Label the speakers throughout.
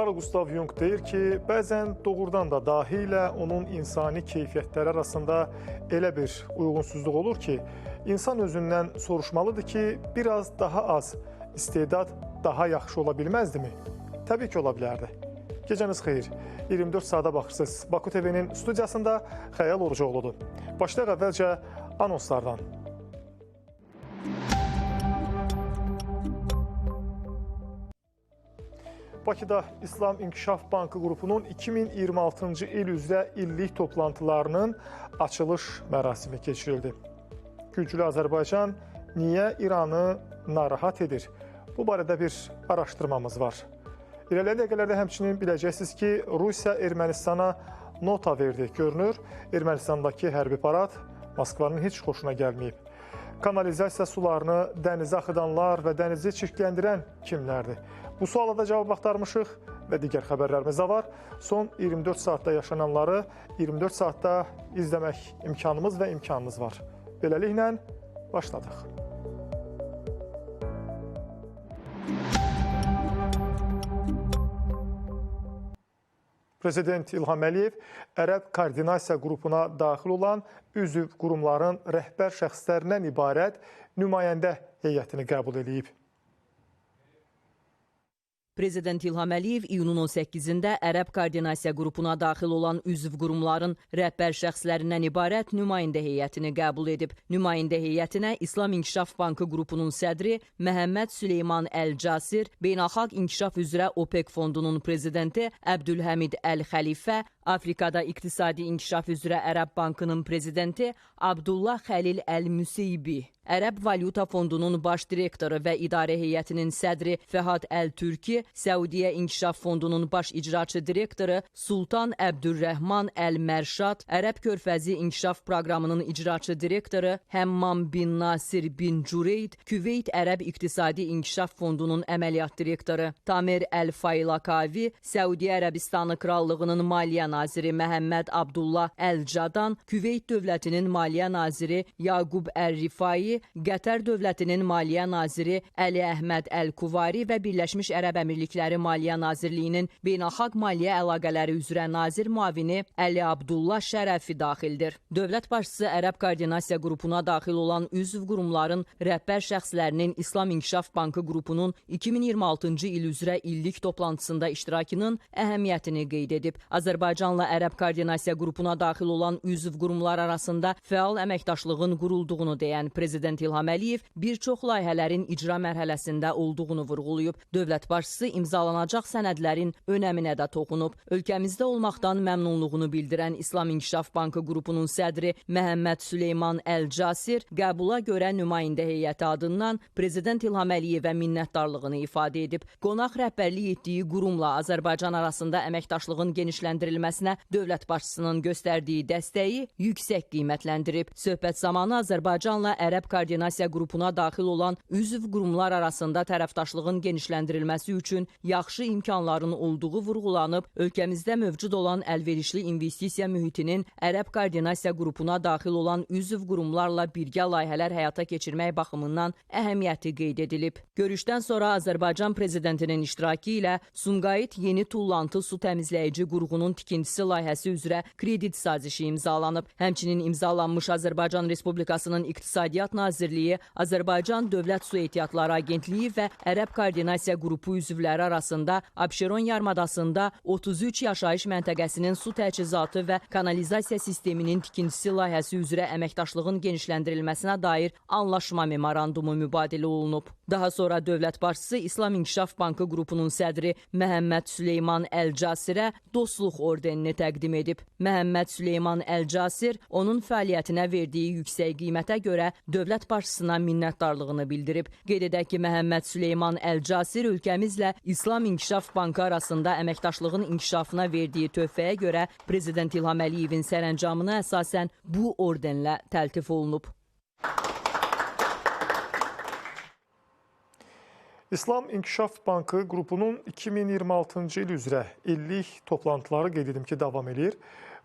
Speaker 1: Carl Gustav Jung deyir ki, bəzən doğrudan da dahi ilə onun insani keyfiyyətləri arasında elə bir uyğunsuzluq olur ki, insan özündən soruşmalıdır ki, biraz daha az istedad daha yaxşı ola bilməzdimi? Təbii ki, ola bilərdi. Gecəniz xeyir. 24 saata baxırsınız. Baku TV-nin studiyasında Xəyal Orucoğludur. Başlayaq əvvəlcə anonslardan. Bakıda İslam İnkişaf Bankı qrupunun 2026-cı il üzrə illik toplantılarının açılış mərasimi keçirildi. Güclü Azərbaycan niyə İranı narahat edir? Bu barədə bir araşdırmamız var. İrəliyən dəqiqələrdə həmçinin biləcəksiniz ki, Rusiya Ermənistana nota verdi. Görünür, Ermənistandakı hərbi parad Moskvanın heç xoşuna gəlməyib. Kanalizasiya sularını dənizə axıdanlar və dənizi çirkləndirən kimlərdir? Bu suala da cavab axtarmışıq və digər xəbərlərimiz də var. Son 24 saatda yaşananları 24 saatda izləmək imkanımız və imkanınız var. Beləliklə, başladıq. Prezident İlham Əliyev Ərəb Koordinasiya Qrupuna daxil olan üzv qurumların rəhbər şəxslərindən ibarət nümayəndə heyətini qəbul edib.
Speaker 2: Prezident İlham Əliyev iyunun 18-də Ərəb Koordinasiya Qrupuna daxil olan üzv qurumların rəhbər şəxslərindən ibarət nümayəndə heyətini qəbul edib. Nümayəndə heyətinə İslam İnkişaf Bankı qrupunun sədri Məhəmməd Süleyman Əl-Casir, Beynəlxalq İnkişaf üzrə OPEC fondunun prezidenti Əbdülhəmid Əl-Xəlifə, Afrikada İqtisadi İnkişaf üzrə Ərəb Bankının prezidenti Abdullah Xəlil Əl-Müseybi, Ərəb Valyuta Fondunun baş direktoru və idarə heyətinin sədri Fəhad Əl-Türki, Səudiyyə İnkişaf Fondunun baş icraçı direktoru Sultan Əbdürrəhman Əl-Mərşad, Ərəb Körfəzi İnkişaf Proqramının icraçı direktoru Həmmam bin Nasir bin Cureyd, Küveyt Ərəb İqtisadi İnkişaf Fondunun əməliyyat direktoru Tamer Əl-Faylakavi, Səudiyyə Ərəbistanı Krallığının Maliyyə Naziri Məhəmməd Abdullah Əl-Cadan, Küveyt Dövlətinin Maliyyə Naziri Yaqub Əl-Rifai, Qətər Dövlətinin Maliyyə Naziri Əli Əhməd Əl-Kuvari və Birləşmiş Ərəb Əmirlikləri Maliyyə Nazirliyinin Beynəlxalq Maliyyə Əlaqələri üzrə Nazir müavini Əli Abdullah Şərəfi daxildir. Dövlət başçısı Ərəb Koordinasiya Qrupuna daxil olan üzv qurumların rəhbər şəxslərinin İslam İnkişaf Bankı qrupunun 2026-cı il üzrə illik toplantısında iştirakının əhəmiyyətini qeyd edib. Azərbaycanla Ərəb Koordinasiya Qrupuna daxil olan üzv qurumlar arasında fəal əməkdaşlığın qurulduğunu deyən Prezident İlham Əliyev bir çox layihələrin icra mərhələsində olduğunu vurğulayıb. Dövlət başçısı imzalanacaq sənədlərin önəminə də toxunub. Ölkəmizdə olmaqdan məmnunluğunu bildirən İslam İnkişaf Bankı qrupunun sədri Məhəmməd Süleyman Əl-Casir qəbula görə nümayəndə heyəti adından Prezident İlham Əliyevə minnətdarlığını ifadə edib. Qonaq rəhbərlik etdiyi qurumla Azərbaycan arasında əməkdaşlığın genişləndirilməsinə dövlət başçısının göstərdiyi dəstəyi yüksək qiymətləndirib. Söhbət zamanı Azərbaycanla Ərəb Koordinasiya Qrupuna daxil olan üzv qurumlar arasında tərəfdaşlığın genişləndirilməsi üçün yaxşı imkanların olduğu vurğulanıb, ölkəmizdə mövcud olan əlverişli investisiya mühitinin Ərəb Koordinasiya Qrupuna daxil olan üzv qurumlarla birgə layihələr həyata keçirmək baxımından əhəmiyyəti qeyd edilib. Görüşdən sonra Azərbaycan Prezidentinin iştirakı ilə Sumqayıt Yeni Tullantı su təmizləyici qurğunun tikintisi layihəsi üzrə kredit sazişi imzalanıb. Həmçinin imzalanmış Azərbaycan Respublikasının İqtisadiyyat Nazirliyi, Azərbaycan Dövlət Su Ehtiyatları Agentliyi və Ərəb Koordinasiya Qrupu üzvləri arasında Abşeron yarımadasında 33 yaşayış məntəqəsinin su təchizatı və kanalizasiya sisteminin tikintisi layihəsi üzrə əməkdaşlığın genişləndirilməsinə dair anlaşma memorandumu mübadilə olunub. Daha sonra dövlət başçısı İslam İnkişaf Bankı qrupunun sədri Məhəmməd Süleyman Əl-Casirə Dostluq ordenini təqdim edib. Məhəmməd Süleyman Əl-Casir onun fəaliyyətinə verdiyi yüksək qiymətə görə dövlət başçısına minnətdarlığını bildirib. Qeyd edək ki, Məhəmməd Süleyman Əl-Casir ölkəmizlə İslam İnkişaf Bankı arasında əməkdaşlığın inkişafına verdiyi töhfəyə görə Prezident İlham Əliyevin sərəncamına əsasən bu ordenlə təltif olunub.
Speaker 1: İslam İnkişaf Bankı qrupunun 2026-cı il üzrə illik toplantıları qeyd edim ki, davam edir.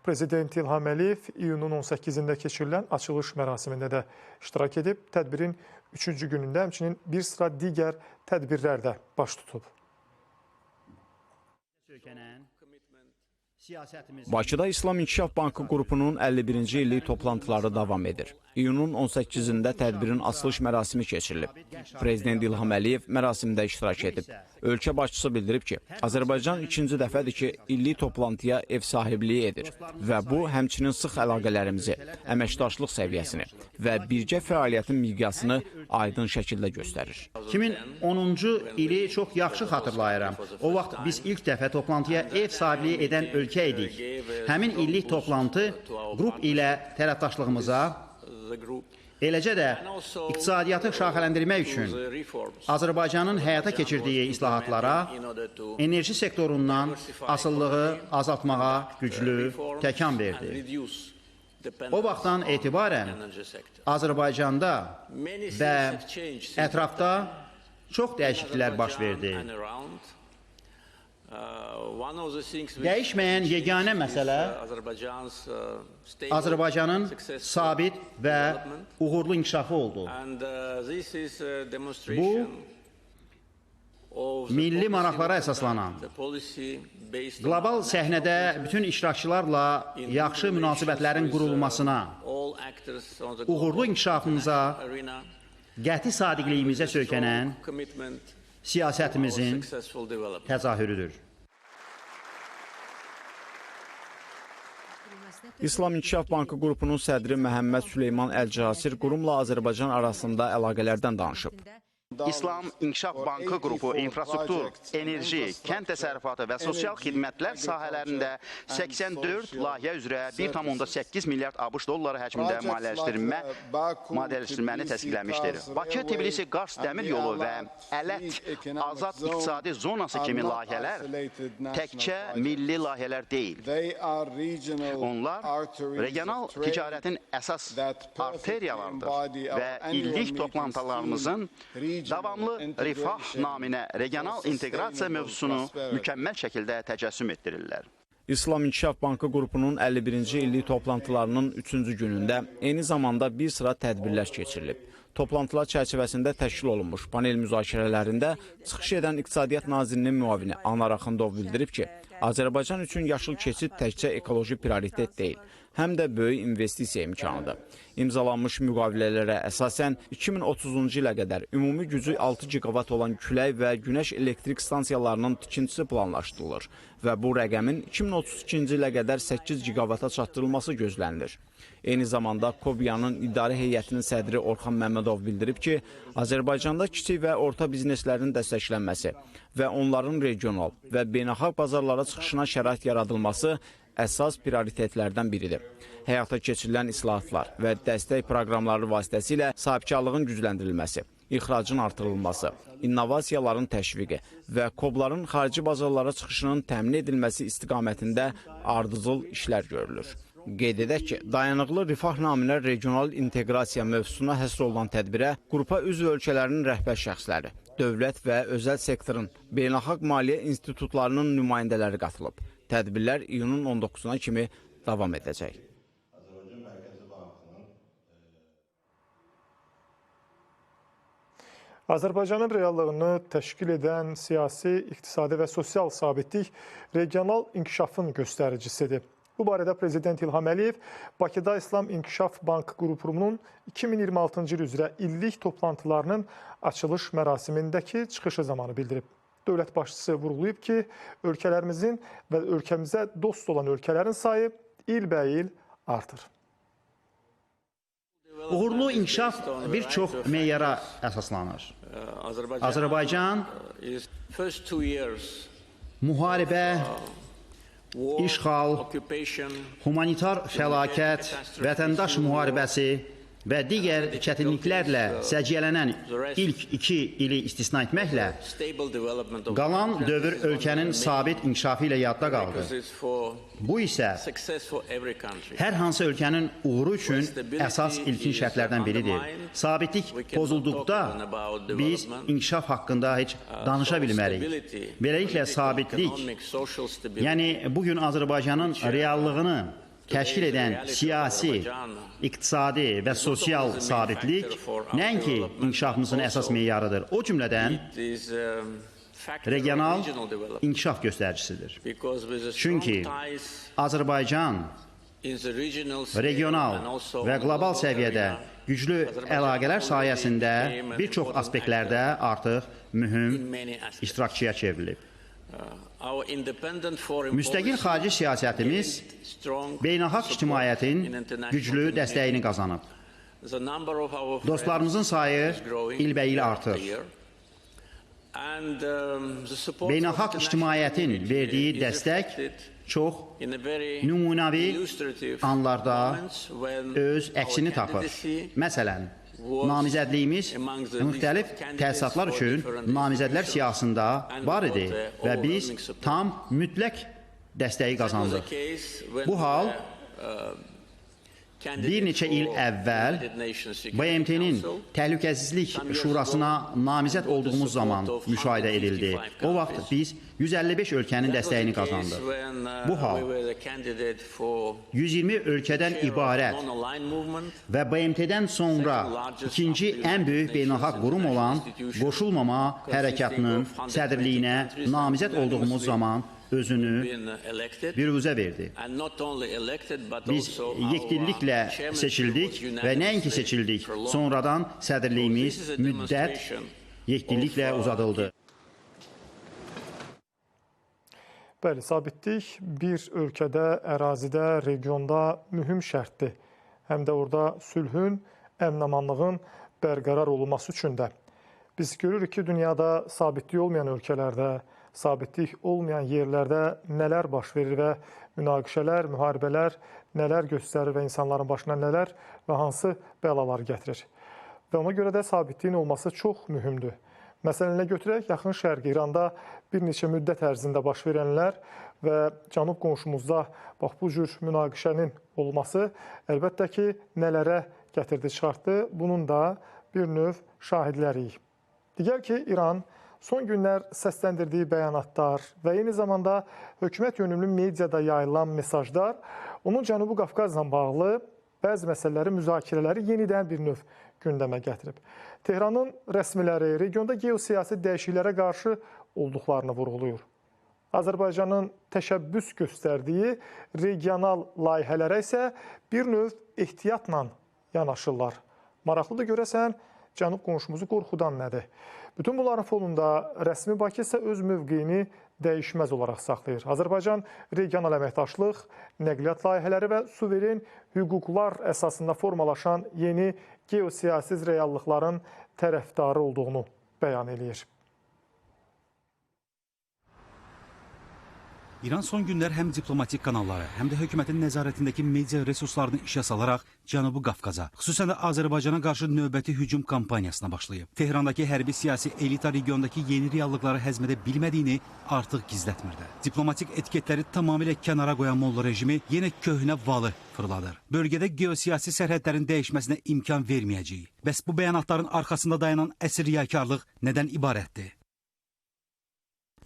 Speaker 1: Prezident İlham Əliyev iyunun 18-də keçirilən açılış mərasimində də iştirak edib. Tədbirin 3-cü günündə həmçinin bir sıra digər tədbirlər də baş tutub.
Speaker 3: Bakıda İslam İnkişaf Bankı qrupunun 51-ci illik toplantıları davam edir. İyunun 18-də tədbirin açılış mərasimi keçirilib. Prezident İlham Əliyev mərasimdə iştirak edib. Ölkə başçısı bildirib ki, Azərbaycan ikinci dəfədir ki, illik toplantıya ev sahibliyi edir və bu, həmçinin sıx əlaqələrimizi, əməkdaşlıq səviyyəsini və birgə fəaliyyətin miqyasını aydın şəkildə göstərir.
Speaker 4: 2010-cu ili çox yaxşı xatırlayıram. O vaxt biz ilk dəfə toplantıya ev sahibliyi edən ölkə idik. Həmin illik toplantı qrup ilə tərəfdaşlığımıza, eləcə də iqtisadiyyatı şaxələndirmək üçün Azərbaycanın həyata keçirdiyi islahatlara, enerji sektorundan asılılığı azaltmağa güclü təkan verdi. O vaxtdan etibarən Azərbaycanda və ətrafda çox dəyişikliklər baş verdi. Dəyişməyən yeganə məsələ Azərbaycanın sabit və uğurlu inkişafı oldu. Bu, milli maraqlara əsaslanan, qlobal səhnədə bütün iştirakçılarla yaxşı münasibətlərin qurulmasına, uğurlu inkişafımıza, qəti sadiqliyimizə söykənən siyasətimizin təzahürüdür.
Speaker 3: İslam İnkişaf Bankı qrupunun sədri Məhəmməd Süleyman Əl-Casir qurumla Azərbaycan arasında əlaqələrdən danışıb.
Speaker 4: İslam İnkişaf Bankı qrupu infrastruktur, enerji, kənd təsərrüfatı və sosial xidmətlər sahələrində 84 layihə üzrə 1,8 milyard ABŞ dolları həcmində maliyyələşdirməni təsdiqləmişdir. Bakı, Tbilisi, Qars dəmir yolu və Ələt Azad İqtisadi Zonası kimi layihələr təkcə milli layihələr deyil. Onlar regional ticarətin əsas arteriyalarıdır və illik toplantılarımızın davamlı rifah naminə regional inteqrasiya mövzusunu mükəmməl şəkildə təcəssüm etdirirlər.
Speaker 3: İslam İnkişaf Bankı qrupunun 51-ci illik toplantılarının 3-cü günündə eyni zamanda bir sıra tədbirlər keçirilib. Toplantılar çərçivəsində təşkil olunmuş panel müzakirələrində çıxış edən İqtisadiyyat Nazirinin müavini Anar Axundov bildirib ki, Azərbaycan üçün yaşıl keçid təkcə ekoloji prioritet deyil, həm də böyük investisiya imkanıdır. İmzalanmış müqavilələrə əsasən 2030-cu ilə qədər ümumi gücü 6 giqavat olan külək və günəş elektrik stansiyalarının tikintisi planlaşdırılır və bu rəqəmin 2032-ci ilə qədər 8 giqavata çatdırılması gözlənilir. Eyni zamanda Kobiyanın idarə heyətinin sədri Orxan Məmmədov bildirib ki, Azərbaycanda kiçik və orta bizneslərin dəstəklənməsi və onların regional və beynəlxalq bazarlara çıxışına şərait yaradılması əsas prioritetlərdən biridir. Həyata keçirilən islahatlar və dəstək proqramları vasitəsilə sahibkarlığın gücləndirilməsi, ixracın artırılması, innovasiyaların təşviqi və kobların xarici bazarlara çıxışının təmin edilməsi istiqamətində ardıcıl işlər görülür. Qeyd edək ki, dayanıqlı rifah naminə regional inteqrasiya mövzusuna həsr olunan tədbirə qrupa üzv ölkələrinin rəhbər şəxsləri, dövlət və özəl sektorun, beynəlxalq maliyyə institutlarının nümayəndələri qatılıb. Tədbirlər iyunun 19-una kimi davam edəcək.
Speaker 1: Azərbaycanın reallığını təşkil edən siyasi, iqtisadi və sosial sabitlik regional inkişafın göstəricisidir. Bu barədə Prezident İlham Əliyev Bakıda İslam İnkişaf Bankı qrupunun 2026-cı il üzrə illik toplantılarının açılış mərasimindəki çıxışı zamanı bildirib. Dövlət başçısı vurğulayıb ki, ölkələrimizin və ölkəmizə dost olan ölkələrin sayı ilbəil artır.
Speaker 4: Uğurlu inkişaf bir çox meyara əsaslanır. Azərbaycan müharibə, işğal, humanitar fəlakət, vətəndaş müharibəsi və digər çətinliklərlə səciyyələnən ilk 2 ili istisna etməklə qalan dövr ölkənin sabit inkişafı ilə yadda qaldı. Bu isə hər hansı ölkənin uğuru üçün əsas ilkin şərtlərdən biridir. Sabitlik pozulduqda biz inkişaf haqqında heç danışa bilmərik. Beləliklə sabitlik, yəni bugün Azərbaycanın reallığını təşkil edən siyasi, iqtisadi və sosial sabitlik nəinki inkişafımızın əsas meyarıdır. O cümlədən regional inkişaf göstəricisidir. Çünki Azərbaycan regional və qlobal səviyyədə güclü əlaqələr sayəsində bir çox aspektlərdə artıq mühüm iştirakçıya çevrilib. Müstəqil xarici siyasətimiz beynəlxalq ictimaiyyətin güclü dəstəyini qazanıb. Dostlarımızın sayı ilbəil artır. Beynəlxalq ictimaiyyətin verdiyi dəstək çox nümunəvi anlarda öz əksini tapır. Məsələn, namizədliyimiz müxtəlif təsisatlar üçün namizədlər siyahısında var idi və biz tam mütləq dəstəyi qazandıq. Bu hal bir neçə il əvvəl BMT-nin Təhlükəsizlik Şurasına namizəd olduğumuz zaman müşahidə edildi. O vaxt biz 155 ölkənin dəstəyini qazandıq. Bu hal 120 ölkədən ibarət və BMT-dən sonra ikinci ən böyük beynəlxalq qurum olan Qoşulmama Hərəkatının sədrliyinə namizəd olduğumuz zaman özünü biruzə verdi. Biz yekdilliklə seçildik və nəinki seçildik, sonradan sədrliyimiz müddət yekdilliklə uzadıldı.
Speaker 1: Bəli, sabitlik bir ölkədə, ərazidə, regionda mühüm şərtdir. Həm də orada sülhün, əmnamanlığın bərqərar olunması üçün də. Biz görürük ki, dünyada sabitlik olmayan ölkələrdə, sabitlik olmayan yerlərdə nələr baş verir və münaqişələr, müharibələr nələr göstərir və insanların başına nələr və hansı bəlalar gətirir. Və ona görə də sabitliyin olması çox mühümdür. Məsələn, nə götürək, Yaxın Şərq, İranda bir neçə müddət ərzində baş verənlər və cənub qonşumuzda bax bu cür münaqişənin olması əlbəttə ki, nələrə gətirdi, çıxartdı, bunun da bir növ şahidləriyik. Digər ki, İran son günlər səsləndirdiyi bəyanatlar və eyni zamanda hökumət yönümlü mediada yayılan mesajlar onun Cənubi Qafqazla bağlı bəzi məsələləri, müzakirələri yenidən bir növ gündəmə gətirib. Tehranın rəsmiləri regionda geosiyasi dəyişikliklərə qarşı olduqlarını vurğulayır. Azərbaycanın təşəbbüs göstərdiyi regional layihələrə isə bir növ ehtiyatla yanaşırlar. Maraqlıdır görəsən, cənub qonşumuzu qorxudan nədir? Bütün bunların fonunda rəsmi Bakı isə öz mövqeyini dəyişməz olaraq saxlayır. Azərbaycan regional əməkdaşlıq, nəqliyyat layihələri və suveren hüquqlar əsasında formalaşan yeni geosiyasi reallıqların tərəfdarı olduğunu bəyan eləyir.
Speaker 5: İran son günlər həm diplomatik kanalları, həm də hökumətin nəzarətindəki media resurslarını işə salaraq Cənubi Qafqaza, xüsusən də Azərbaycana qarşı növbəti hücum kampaniyasına başlayıb. Tehrandakı hərbi siyasi elita regiondakı yeni reallıqları həzm edə bilmədiyini artıq gizlətmirdi. Diplomatik etiketləri tamamilə kənara qoyan Molla rejimi yenə köhnə valı fırladır. Bölgədə geosiyasi sərhədlərin dəyişməsinə imkan verməyəcəyik. Bəs bu bəyanatların arxasında dayanan əsl riyakarlıq nədən ibarətdir?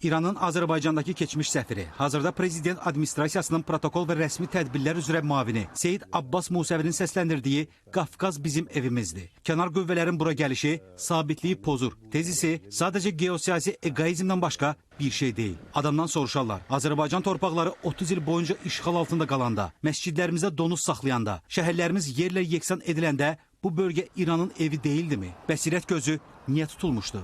Speaker 5: İranın Azərbaycandakı keçmiş səfiri, hazırda Prezident Administrasiyasının protokol və rəsmi tədbirlər üzrə müavini Seyid Abbas Musəvinin səsləndirdiyi Qafqaz bizim evimizdir. Kənar qüvvələrin bura gəlişi sabitliyi pozur. Tezisi sadəcə geosiyasi egoizmdən başqa bir şey deyil. Adamdan soruşarlar, Azərbaycan torpaqları 30 il boyunca işğal altında qalanda, məscidlərimizdə donuz saxlayanda, şəhərlərimiz yerlə yeksan ediləndə bu bölgə İranın evi deyildimi? Bəsirət gözü niyə tutulmuşdu?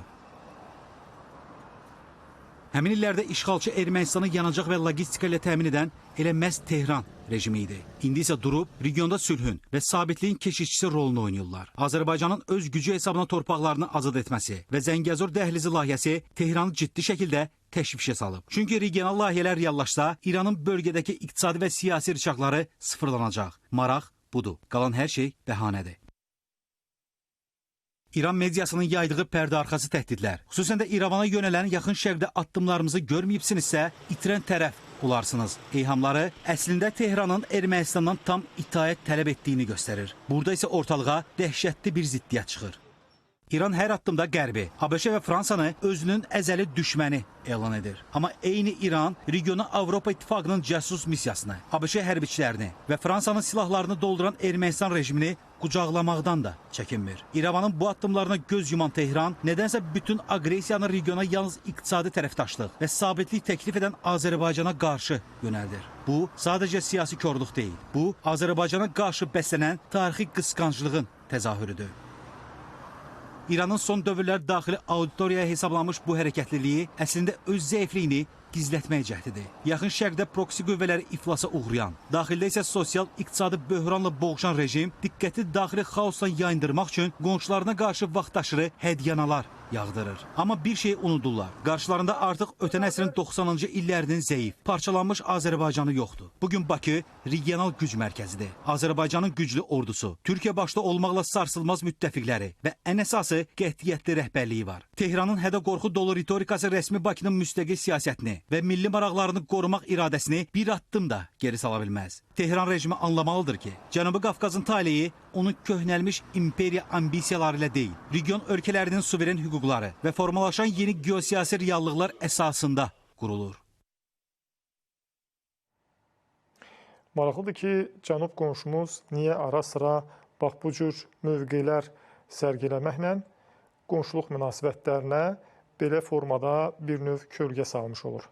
Speaker 5: Həmin illərdə işğalçı Ermənistanı yanacaq və logistika ilə təmin edən elə məhz Tehran rejimi idi. İndi isə durub regionda sülhün və sabitliyin keşikçisi rolunu oynayırlar. Azərbaycanın öz gücü hesabına torpaqlarını azad etməsi və Zəngəzur dəhlizi layihəsi Tehranı ciddi şəkildə təşvişə salıb. Çünki regional layihələr reallaşsa, İranın bölgədəki iqtisadi və siyasi rıçaqları sıfırlanacaq. Maraq budur. Qalan hər şey bəhanədir. İran mediasının yaydığı pərdə arxası təhdidlər, xüsusən də İrəvana yönələn Yaxın Şərqdə addımlarımızı görməyibsinizsə, itirən tərəf olarsınız. Eyhamları əslində Tehranın Ermənistandan tam itaət tələb etdiyini göstərir. Burada isə ortalığa dəhşətli bir ziddiyyət çıxır. İran hər addımda Qərbi, ABŞ və Fransanı özünün əzəli düşməni elan edir. Amma eyni İran regiona Avropa İttifaqının cəsus missiyasını, ABŞ hərbiçilərini və Fransanın silahlarını dolduran Ermənistan rejimini qucaqlamaqdan da çəkinmir. İrəvanın bu addımlarına göz yuman Tehran nədənsə bütün aqressiyanı regiona yalnız iqtisadi tərəfdaşlıq və sabitlik təklif edən Azərbaycana qarşı yönəldir. Bu, sadəcə siyasi korluq deyil. Bu, Azərbaycana qarşı bəslənən tarixi qısqanclığın təzahürüdür. İranın son dövrlər daxili auditoriyaya hesablanmış bu hərəkətliliyi əslində öz zəifliyini gizlətmək cəhdidir. Yaxın Şərqdə proksi qüvvələri iflasa uğrayan, daxildə isə sosial-iqtisadi böhranla boğuşan rejim diqqəti daxili xaosdan yayındırmaq üçün qonşularına qarşı vaxtaşırı hədyanalar yağdırır. Amma bir şey unudurlar. Qarşılarında artıq ötən əsrin 90-cı illərinin zəif, parçalanmış Azərbaycanı yoxdur. Bugün Bakı regional güc mərkəzidir. Azərbaycanın güclü ordusu, Türkiyə başda olmaqla sarsılmaz müttəfiqləri və ən əsası qətiyyətli rəhbərliyi var. Tehranın hədə-qorxu dolu ritorikası rəsmi Bakının müstəqil siyasətini və milli maraqlarını qorumaq iradəsini bir addım da geri sala bilməz. Tehran rejimi anlamalıdır ki, Cənubi Qafqazın taleyi onun köhnəlmiş imperiya ambisiyaları ilə deyil, region ölkələrinin suveren hüquqları və formalaşan yeni geosiyasi reallıqlar əsasında qurulur.
Speaker 1: Maraqlıdır ki, cənub qonşumuz niyə ara-sıra bax bu cür mövqelər sərgiləməklə qonşuluq münasibətlərinə belə formada bir növ kölgə salmış olur.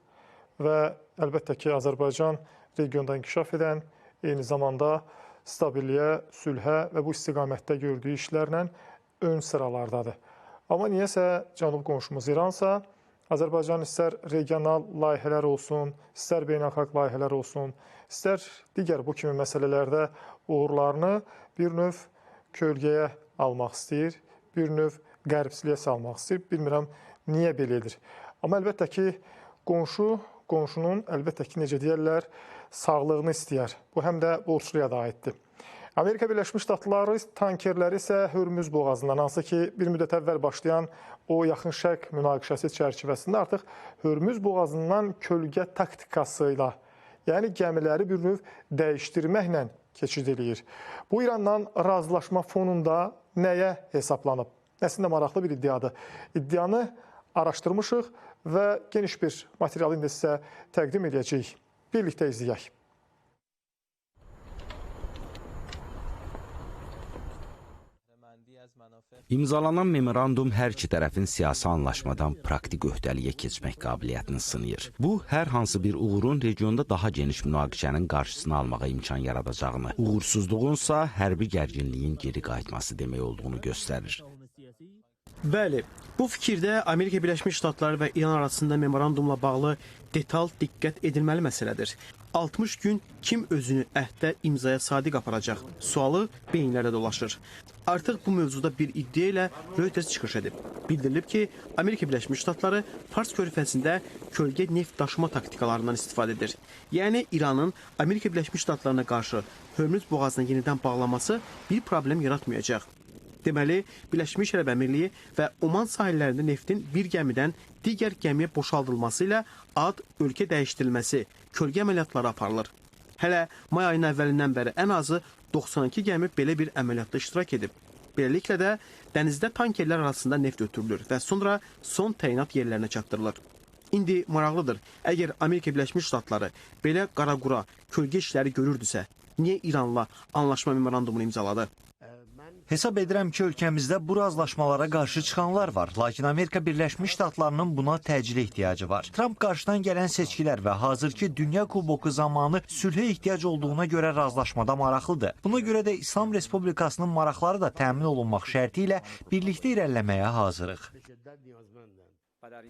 Speaker 1: Və əlbəttə ki, Azərbaycan regionda inkişaf edən, eyni zamanda stabilliyə, sülhə və bu istiqamətdə gördüyü işlərlə ön sıralardadır. Amma niyəsə cənub qonşumuz İransa, Azərbaycan istər regional layihələr olsun, istər beynəlxalq layihələr olsun, istər digər bu kimi məsələlərdə uğurlarını bir növ kölgəyə almaq istəyir, bir növ qərbsiliyə salmaq istəyir. Bilmirəm, niyə belə edir. Amma əlbəttə ki, qonşu, qonşunun əlbəttə ki, necə deyərlər, sağlığını istəyər. Bu həm də borçluya da aiddir. Amerika Birləşmiş Ştatları tankerləri isə Hörmüz boğazından, hansı ki, bir müddət əvvəl başlayan o Yaxın Şərq münaqişəsi çərçivəsində artıq Hörmüz boğazından kölgə taktikası ilə, yəni gəmiləri bir növ dəyişdirməklə keçid eləyir. Bu İrandan razılaşma fonunda nəyə hesablanıb? Əslində maraqlı bir iddiadır. İddianı araşdırmışıq və geniş bir materialı indi sizə təqdim edəcəyik. Birlikdə izləyək.
Speaker 6: İmzalanan memorandum hər iki tərəfin siyasi anlaşmadan praktik öhdəliyə keçmək qabiliyyətini sınayır. Bu, hər hansı bir uğurun regionda daha geniş münaqişənin qarşısını almağa imkan yaradacağını, uğursuzluğunsa hərbi gərginliyin geri qayıtması demək olduğunu göstərir.
Speaker 7: Bəli, bu fikirdə Amerika Birləşmiş Ştatları və İran arasında memorandumla bağlı detal diqqət edilməli məsələdir. 60 gün kim özünü əhdə imzaya sadiq aparacaq? Sualı beyinlərdə dolaşır. Artıq bu mövzuda bir iddia ilə Reuters çıxış edib. Bildirilib ki, Amerika Birləşmiş Ştatları Fars körfəzində kölgə neft daşıma taktikalarından istifadə edir. Yəni İranın Amerika Birləşmiş Ştatlarına qarşı Hörmüz boğazına yenidən bağlanması bir problem yaratmayacaq. Deməli, Birləşmiş Ərəb Əmirliyi və Oman sahillərində neftin bir gəmidən digər gəmiyə boşaldılması ilə ad ölkə dəyişdirilməsi, kölgə əməliyyatları aparılır. Hələ may ayının əvvəlindən bəri ən azı 92 gəmi belə bir əməliyyatda iştirak edib. Beləliklə də dənizdə tankerlər arasında neft ötürülür və sonra son təyinat yerlərinə çatdırılır. İndi maraqlıdır, əgər Amerika Birləşmiş Ştatları belə qara-qura kölgə işləri görürdüsə, niyə İranla anlaşma memorandumunu imzaladı?
Speaker 8: Hesab edirəm ki, ölkəmizdə bu razılaşmalara qarşı çıxanlar var. Lakin Amerika Birləşmiş Ştatlarının buna təcili ehtiyacı var. Tramp qarşıdan gələn seçkilər və hazırki Dünya Kuboku zamanı sülhə ehtiyac olduğuna görə razılaşmada maraqlıdır. Buna görə də İslam Respublikasının maraqları da təmin olunmaq şərti ilə birlikdə irəliləməyə hazırıq.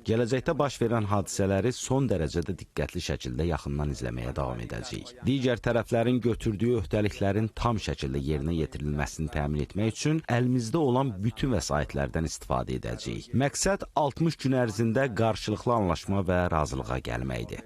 Speaker 6: Gələcəkdə baş verən hadisələri son dərəcədə diqqətli şəkildə yaxından izləməyə davam edəcəyik. Digər tərəflərin götürdüyü öhdəliklərin tam şəkildə yerinə yetirilməsini təmin etmək üçün əlimizdə olan bütün vəsaitlərdən istifadə edəcəyik. Məqsəd 60 gün ərzində qarşılıqlı anlaşma və razılığa gəlməkdir.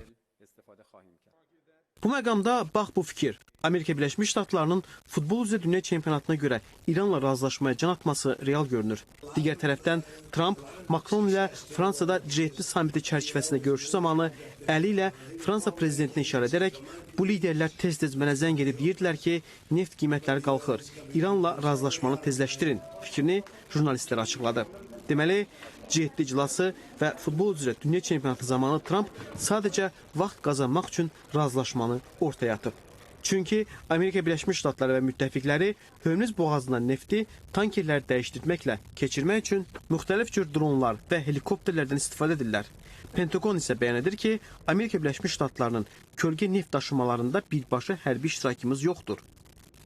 Speaker 7: Bu məqamda bax bu fikir. Amerika Birləşmiş Ştatlarının futbol üzrə dünya çempionatına görə İranla razılaşmaya can atması real görünür. Digər tərəfdən Tramp Makron ilə Fransada G7 samiti çərçivəsində görüşü zamanı əli ilə Fransa prezidentinə işarə edərək bu liderlər tez-tez mənə zəng edib deyirdilər ki, neft qiymətləri qalxır, İranla razılaşmanı tezləşdirin fikrini jurnalistlərə açıqladı. Deməli, G7 iclası və futbol üzrə dünya çempionatı zamanı Tramp sadəcə vaxt qazanmaq üçün razılaşmanı ortaya atıb. Çünki Amerika Birləşmiş Ştatları və müttəfiqləri Hörmüz boğazından nefti tankerləri dəyişdirməklə keçirmək üçün müxtəlif cür dronlar və helikopterlərdən istifadə edirlər. Pentagon isə bəyan edir ki, Amerika Birləşmiş Ştatlarının kölgə neft daşımalarında birbaşa hərbi iştirakımız yoxdur.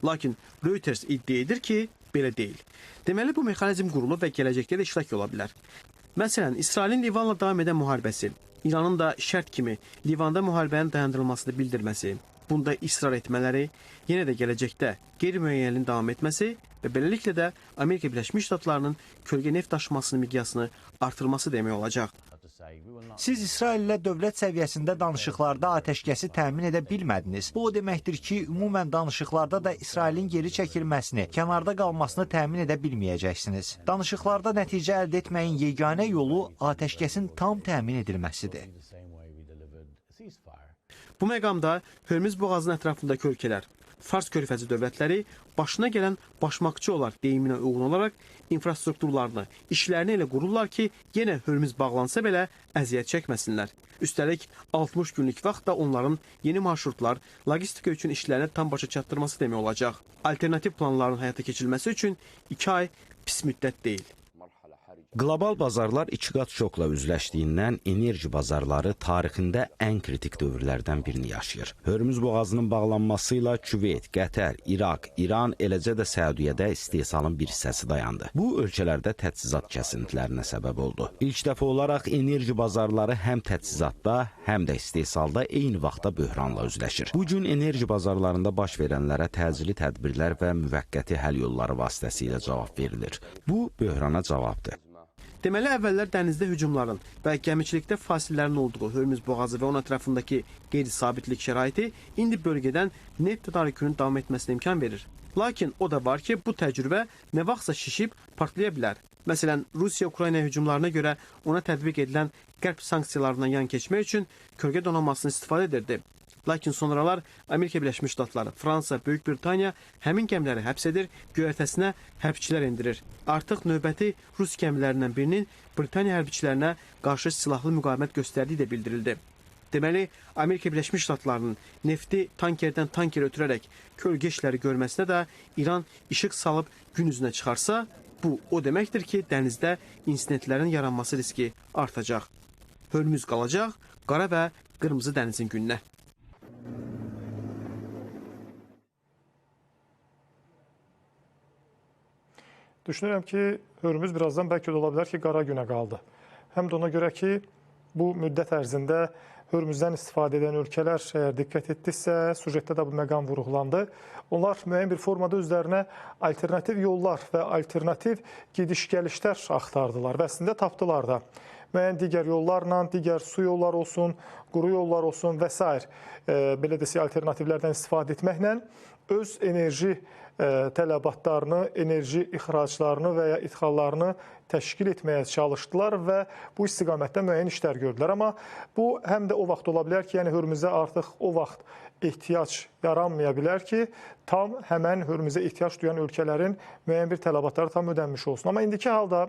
Speaker 7: Lakin Reuters iddia edir ki, belə deyil. Deməli, bu mexanizm qurulub və gələcəkdə də işlək ola bilər. Məsələn, İsrailin Livanla davam edən müharibəsi, İranın da şərt kimi Livanda müharibənin dayandırılmasını bildirməsi, bunda israr etmələri, yenə də gələcəkdə qeyri-müəyyənliyin davam etməsi və beləliklə də Amerika Birləşmiş Ştatlarının kölgə neft daşımasının miqyasını artırması demək olacaq.
Speaker 8: Siz İsraillə dövlət səviyyəsində danışıqlarda atəşkəsi təmin edə bilmədiniz. Bu o deməkdir ki, ümumən danışıqlarda da İsrailin geri çəkilməsini, kənarda qalmasını təmin edə bilməyəcəksiniz. Danışıqlarda nəticə əldə etməyin yeganə yolu atəşkəsin tam təmin edilməsidir.
Speaker 7: Bu məqamda Hörmüz boğazının ətrafındakı ölkələr, Fars körfəzi dövlətləri başına gələn başmaqçı olar deyiminə uyğun olaraq infrastrukturlarını, işlərini elə qururlar ki, yenə Hörmüz bağlansa belə əziyyət çəkməsinlər. Üstəlik, 60 günlük vaxt da onların yeni marşrutlar, logistika üçün işlərini tam başa çatdırması demək olacaq. Alternativ planların həyata keçirilməsi üçün 2 ay pis müddət deyil.
Speaker 6: Qlobal bazarlar iki qat şokla üzləşdiyindən enerji bazarları tarixində ən kritik dövrlərdən birini yaşayır. Hörmüz boğazının bağlanması ilə Küveyt, Qətər, İraq, İran, eləcə də Səudiyyədə istehsalın bir hissəsi dayandı. Bu, ölkələrdə təchizat kəsintilərinə səbəb oldu. İlk dəfə olaraq enerji bazarları həm təchizatda, həm də istehsalda eyni vaxtda böhranla üzləşir. Bu gün enerji bazarlarında baş verənlərə təcili tədbirlər və müvəqqəti həll yolları vasitəsilə cavab verilir. Bu, böhrana cavabdır.
Speaker 7: Deməli, əvvəllər dənizdə hücumların və gəmiçilikdə fasilələrin olduğu Hörmüz boğazı və onun ətrafındakı qeyri-sabitlik şəraiti indi bölgədən neft tədarükünün davam etməsinə imkan verir. Lakin o da var ki, bu təcrübə nə vaxtsa şişib partlaya bilər. Məsələn, Rusiya-Ukrayna hücumlarına görə ona tətbiq edilən qərb sanksiyalarından yan keçmək üçün kölgə donanmasını istifadə edirdi. Lakin sonralar Amerika Birləşmiş Ştatları, Fransa, Böyük Britaniya həmin gəmiləri həbs edir, göyərtəsinə hərbçilər endirir. Artıq növbəti Rus gəmilərindən birinin Britaniya hərbçilərinə qarşı silahlı müqavimət göstərdiyi də bildirildi. Deməli, Amerika Birləşmiş Ştatlarının nefti tankerdən tankerə ötürərək kölgə işləri görməsinə də İran işıq salıb gün üzünə çıxarsa, bu o deməkdir ki, dənizdə insidentlərin yaranması riski artacaq. Hörmüz qalacaq Qara və Qırmızı dənizin gününə.
Speaker 1: Düşünürəm ki, Hörmüz birazdan bəlkə də ola bilər ki, qara günə qaldı. Həm də ona görə ki, bu müddət ərzində Hörmüzdən istifadə edən ölkələr, əgər diqqət etdiksə, sujetdə də bu məqam vurğulandı. Onlar müəyyən bir formada özlərinə alternativ yollar və alternativ gediş-gəlişlər axtardılar və əslində tapdılar da. Müəyyən digər yollarla, digər su yolları olsun, quru yollar olsun və s. Belə desək, alternativlərdən istifadə etməklə öz enerji tələbatlarını, enerji ixraclarını və ya idxallarını təşkil etməyə çalışdılar və bu istiqamətdə müəyyən işlər gördülər. Amma bu həm də o vaxt ola bilər ki, yəni Hörmüzə artıq o vaxt ehtiyac yaranmaya bilər ki, tam həmən Hörmüzə ehtiyac duyan ölkələrin müəyyən bir tələbatları tam ödənmiş olsun. Amma indiki halda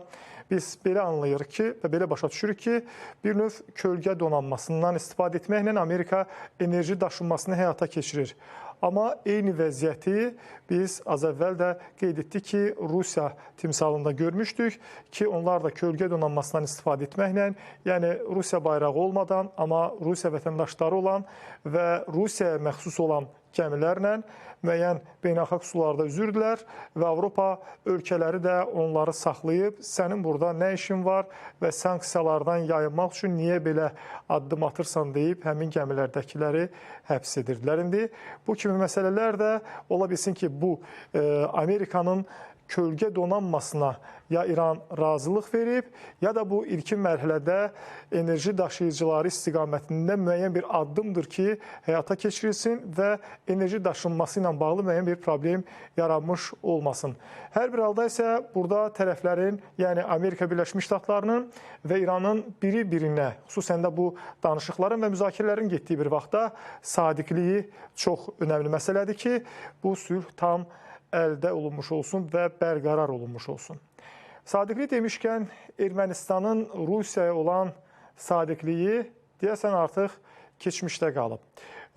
Speaker 1: biz belə anlayırıq ki və belə başa düşürük ki, bir növ kölgə donanmasından istifadə etməklə Amerika enerji daşınmasını həyata keçirir. Amma eyni vəziyyəti biz az əvvəl də qeyd etdik ki, Rusiya timsalında görmüşdük ki, onlar da kölgə donanmasından istifadə etməklə, yəni Rusiya bayrağı olmadan, amma Rusiya vətəndaşları olan və Rusiyaya məxsus olan gəmilərlə müəyyən beynəlxalq sularda üzürdülər və Avropa ölkələri də onları saxlayıb, sənin burada nə işin var və sanksiyalardan yayınmaq üçün niyə belə addım atırsan deyib həmin gəmilərdəkiləri həbs edirdilər. İndi bu kimi məsələlər də ola bilsin ki, bu Amerikanın kölgə donanmasına ya İran razılıq verib, ya da bu ilkin mərhələdə enerji daşıyıcıları istiqamətində müəyyən bir addımdır ki, həyata keçirilsin və enerji daşınması ilə bağlı müəyyən bir problem yaranmış olmasın. Hər bir halda isə burada tərəflərin, yəni Amerika Birləşmiş Ştatlarının və İranın biri-birinə, xüsusən də bu danışıqların və müzakirələrin getdiyi bir vaxtda sadiqliyi çox önəmli məsələdir ki, bu sülh tam əldə olunmuş olsun və bərqərar olunmuş olsun. Sadiqlik demişkən, Ermənistanın Rusiyaya olan sadiqliyi deyəsən artıq keçmişdə qalıb.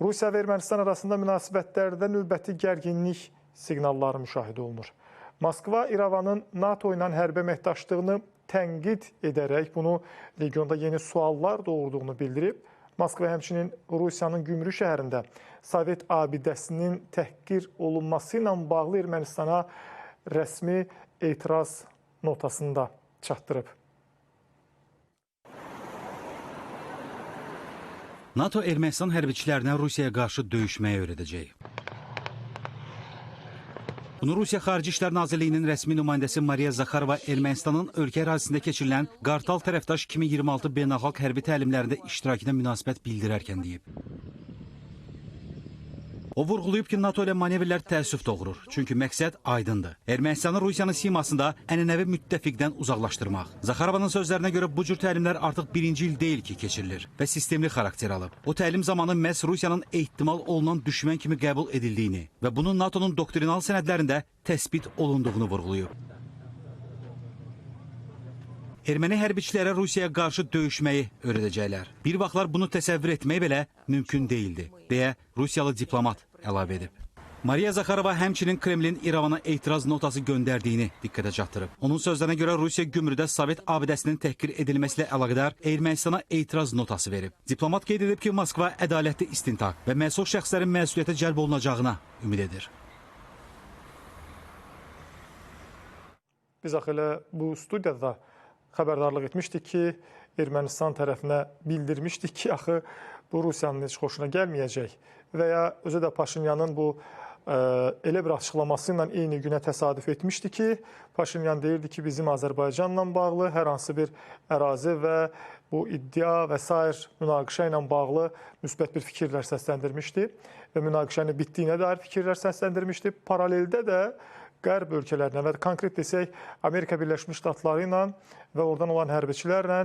Speaker 1: Rusiya və Ermənistan arasında münasibətlərdə növbəti gərginlik siqnalları müşahidə olunur. Moskva İrəvanın NATO ilə hərbi əməkdaşlığını tənqid edərək bunu regionda yeni suallar doğurduğunu bildirib. Moskva həmçinin Rusiyanın Gümrü şəhərində Sovet abidəsinin təhqir olunması ilə bağlı Ermənistana rəsmi etiraz notasını da çatdırıb.
Speaker 5: NATO Ermənistan hərbiçilərinə Rusiyaya qarşı döyüşməyi öyrədəcək. Bunu Rusiya Xarici İşlər Nazirliyinin rəsmi nümayəndəsi Mariya Zaxarova Ermənistanın ölkə ərazisində keçirilən Qartal tərəfdaş 2026 beynəlxalq hərbi təlimlərində iştirakına münasibət bildirərkən deyib. O vurğulayıb ki, NATO ilə manevrlər təəssüf doğurur. Çünki məqsəd aydındır. Ermənistanı Rusiyanın simasında ənənəvi müttəfiqdən uzaqlaşdırmaq. Zaxarovanın sözlərinə görə bu cür təlimlər artıq birinci il deyil ki, keçirilir və sistemli xarakter alıb. O təlim zamanı məhz Rusiyanın ehtimal olunan düşmən kimi qəbul edildiyini və bunun NATO-nun doktrinal sənədlərində təsbit olunduğunu vurğulayıb. Erməni hərbiçilərə Rusiyaya qarşı döyüşməyi öyrədəcəklər. Bir vaxtlar bunu təsəvvür etmək belə mümkün deyildi, deyə Rusiyalı diplomat əlavə edib. Mariya Zaxarova həmçinin Kremlin İrəvana etiraz notası göndərdiyini diqqətə çatdırıb. Onun sözlərinə görə Rusiya Gümrüdə Sovet abidəsinin təhqir edilməsi ilə əlaqədar Ermənistana etiraz notası verib. Diplomat qeyd edib ki, Moskva ədalətli istintaq və məsul şəxslərin məsuliyyətə cəlb olunacağına ümid edir.
Speaker 1: Biz axı elə bu studiyada xəbərdarlıq etmişdik ki, Ermənistan tərəfinə bildirmişdik ki, axı bu Rusiyanın heç xoşuna gəlməyəcək və ya özü də Paşinyanın bu elə bir açıqlaması ilə eyni günə təsadüf etmişdi ki, Paşinyan deyirdi ki, bizim Azərbaycanla bağlı hər hansı bir ərazi və bu iddia və sair münaqişə ilə bağlı müsbət bir fikirlər səsləndirmişdi və münaqişənin bitdiyinə dair fikirlər səsləndirmişdi. Paraleldə də Qərb ölkələrinə və konkret desək Amerika Birləşmiş Ştatları ilə və oradan olan hərbiçilərlə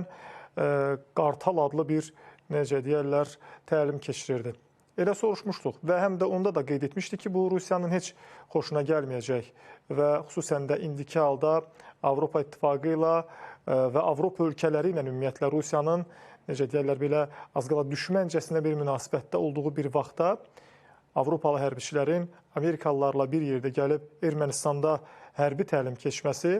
Speaker 1: Qartal adlı bir, necə deyərlər, təlim keçirirdi. Elə soruşmuşduq və həm də onda da qeyd etmişdik ki, bu Rusiyanın heç xoşuna gəlməyəcək və xüsusən də indiki halda Avropa İttifaqı ilə və Avropa ölkələri ilə ümumiyyətlə Rusiyanın, necə deyərlər, belə az qala düşməncəsinə bir münasibətdə olduğu bir vaxtda Avropalı hərbiçilərin Amerikalılarla bir yerdə gəlib Ermənistanda hərbi təlim keçməsi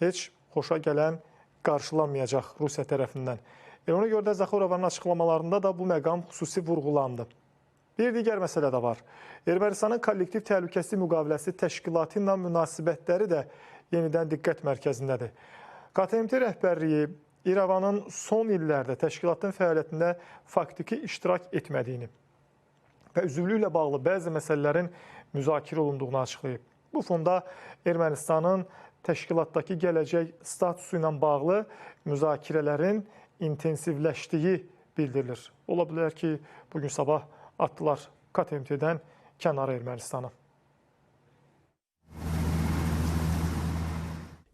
Speaker 1: heç xoşa gələn qarşılanmayacaq Rusiya tərəfindən. Ona görə də Zaxarovanın açıqlamalarında da bu məqam xüsusi vurğulandı. Bir digər məsələ də var. Ermənistanın kollektiv təhlükəsizlik müqaviləsi təşkilatı ilə münasibətləri də yenidən diqqət mərkəzindədir. KTMT rəhbərliyi İrəvanın son illərdə təşkilatın fəaliyyətində faktiki iştirak etmədiyini və üzvlüklə bağlı bəzi məsələlərin müzakirə olunduğunu açıqlayıb. Bu fonda Ermənistanın təşkilatdakı gələcək statusu ilə bağlı müzakirələrin intensivləşdiyi bildirilir. Ola bilər ki, bugün sabah atdılar KTMT-dən kənara Ermənistanı.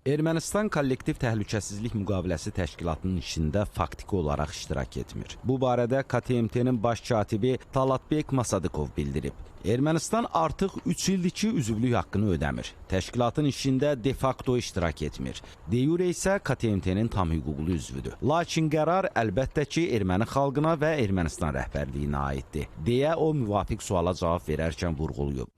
Speaker 6: Ermənistan Kollektiv Təhlükəsizlik Müqaviləsi Təşkilatının işində faktiki olaraq iştirak etmir. Bu barədə KTMT-nin baş katibi Talatbek Masadıkov bildirib. Ermənistan artıq 3 ildir ki, üzvlük haqqını ödəmir. Təşkilatın işində de facto iştirak etmir. De jure isə KTMT-nin tam hüquqlu üzvüdür. Lakin qərar əlbəttə ki, erməni xalqına və Ermənistan rəhbərliyinə aiddir, deyə o müvafiq suala cavab verərkən vurğulayıb.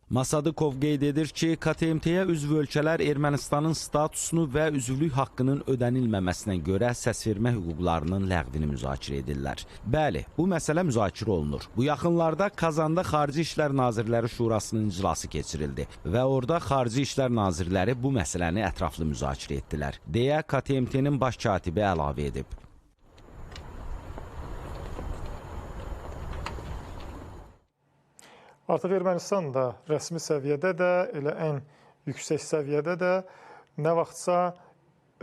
Speaker 6: Masadıkov qeyd edir ki, KTMT-yə üzv ölkələr Ermənistanın statusunu və üzvlük haqqının ödənilməməsinə görə səsvermə hüquqlarının ləğvini müzakirə edirlər. Bəli, bu məsələ müzakirə olunur. Bu yaxınlarda Kazanda Xarici İşlər Nazirləri Şurasının iclası keçirildi və orada Xarici İşlər Nazirləri bu məsələni ətraflı müzakirə etdilər, deyə KTMT-nin baş katibi əlavə edib.
Speaker 1: Artıq Ermənistan da rəsmi səviyyədə də, elə ən yüksək səviyyədə də nə vaxtsa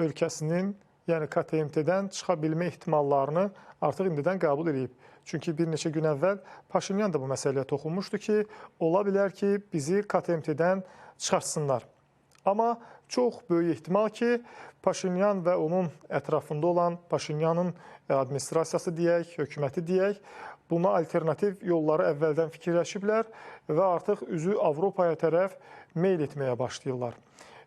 Speaker 1: ölkəsinin, yəni KTMT-dən çıxa bilmə ehtimallarını artıq indidən qəbul edib. Çünki bir neçə gün əvvəl Paşinyan da bu məsələyə toxunmuşdu ki, ola bilər ki, bizi KTMT-dən çıxartsınlar. Amma çox böyük ehtimal ki, Paşinyan və onun ətrafında olan Paşinyanın administrasiyası deyək, hökuməti deyək, buna alternativ yolları əvvəldən fikirləşiblər və artıq üzü Avropaya tərəf meyl etməyə başlayırlar.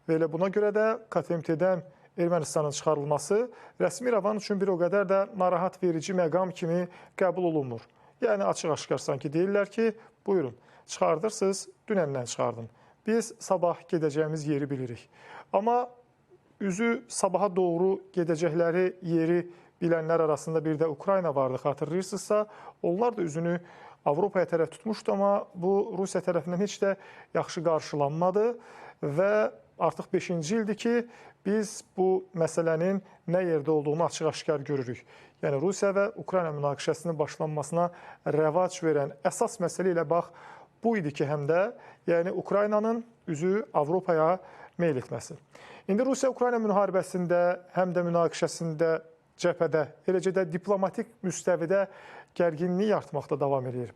Speaker 1: Və elə buna görə də KTMT-dən Ermənistanın çıxarılması rəsmi İrəvan üçün bir o qədər də narahat verici məqam kimi qəbul olunmur. Yəni açıq-aşkar sanki deyirlər ki, buyurun, çıxardırsınız, dünəndən çıxardın. Biz sabah gedəcəyimiz yeri bilirik. Amma üzü sabaha doğru gedəcəkləri yeri bilənlər arasında bir də Ukrayna vardı, xatırlayırsınızsa, onlar da üzünü Avropaya tərəf tutmuşdu, amma bu Rusiya tərəfindən heç də yaxşı qarşılanmadı və artıq 5-ci ildir ki, biz bu məsələnin nə yerdə olduğunu açıq-aşkar görürük. Yəni Rusiya və Ukrayna münaqişəsinin başlanmasına rəvac verən əsas məsələ ilə bax bu idi ki, həm də yəni Ukraynanın üzü Avropaya meyl etməsi. İndi Rusiya-Ukrayna müharibəsində, həm də münaqişəsində, cəbhədə, eləcə də diplomatik müstəvidə gərginlik artmaqda davam edir.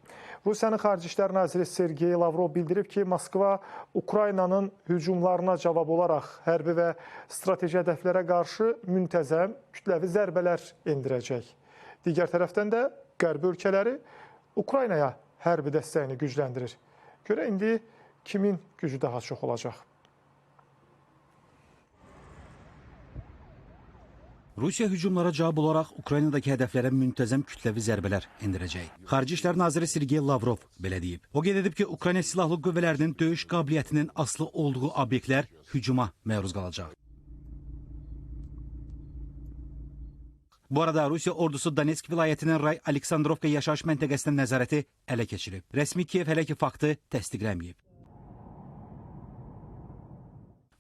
Speaker 1: Rusiyanın Xarici İşlər Naziri Sergey Lavrov bildirib ki, Moskva Ukraynanın hücumlarına cavab olaraq hərbi və strateji hədəflərə qarşı müntəzəm kütləvi zərbələr endirəcək. Digər tərəfdən də Qərb ölkələri Ukraynaya hərbi dəstəyini gücləndirir. Görək indi kimin gücü daha çox olacaq?
Speaker 5: Rusiya hücumlara cavab olaraq Ukraynadakı hədəflərə müntəzəm kütləvi zərbələr endirəcək. Xarici İşlər Naziri Sergey Lavrov belə deyib. O qeyd edib ki, Ukrayna silahlı qüvvələrinin döyüş qabiliyyətinin asılı olduğu obyektlər hücuma məruz qalacaq. Bu arada Rusiya ordusu Donetsk vilayətinin Ray Aleksandrovka yaşayış məntəqəsinin nəzarəti ələ keçirib. Rəsmi Kiyev hələ ki faktı təsdiqləməyib.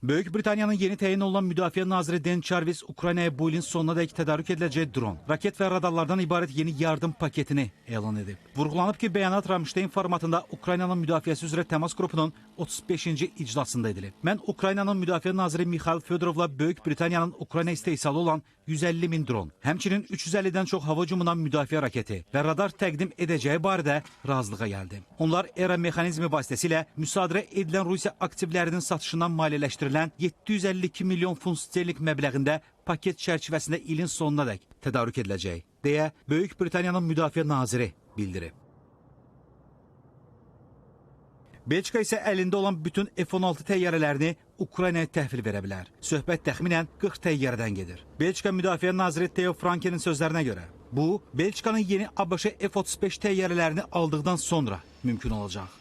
Speaker 5: Böyük Britaniyanın yeni təyin olunan Müdafiə Naziri Dan Jarvis Ukraynaya bu ilin sonuna dək tədarük ediləcək dron, raket və radarlardan ibarət yeni yardım paketini elan edib. Vurğulanıb ki, bəyanat Ramstein formatında Ukraynanın müdafiəsi üzrə təmas qrupunun 35-ci iclasında edilib. Mən Ukraynanın Müdafiə Naziri Mixail Fedorovla Böyük Britaniyanın Ukrayna istehsalı olan 150 min dron, həmçinin 350-dən çox hava hücumundan müdafiə raketi və radar təqdim edəcəyi barədə razılığa gəldi. Onlar ERA mexanizmi vasitəsilə müsadirə edilən Rusiya aktivlərinin satışından maliyyələşdirilən 752 milyon funt sterling məbləğində paket çərçivəsində ilin sonuna dək tədarük ediləcək, deyə Böyük Britaniyanın Müdafiə Naziri bildirib. Belçika isə əlində olan bütün F-16 təyyarələrini Ukraynaya təhvil verə bilər. Söhbət təxminən 40 təyyarədən gedir. Belçika Müdafiə Naziri Theo Frankenin sözlərinə görə, bu, Belçikanın yeni ABŞ F-35 təyyarələrini aldıqdan sonra mümkün olacaq.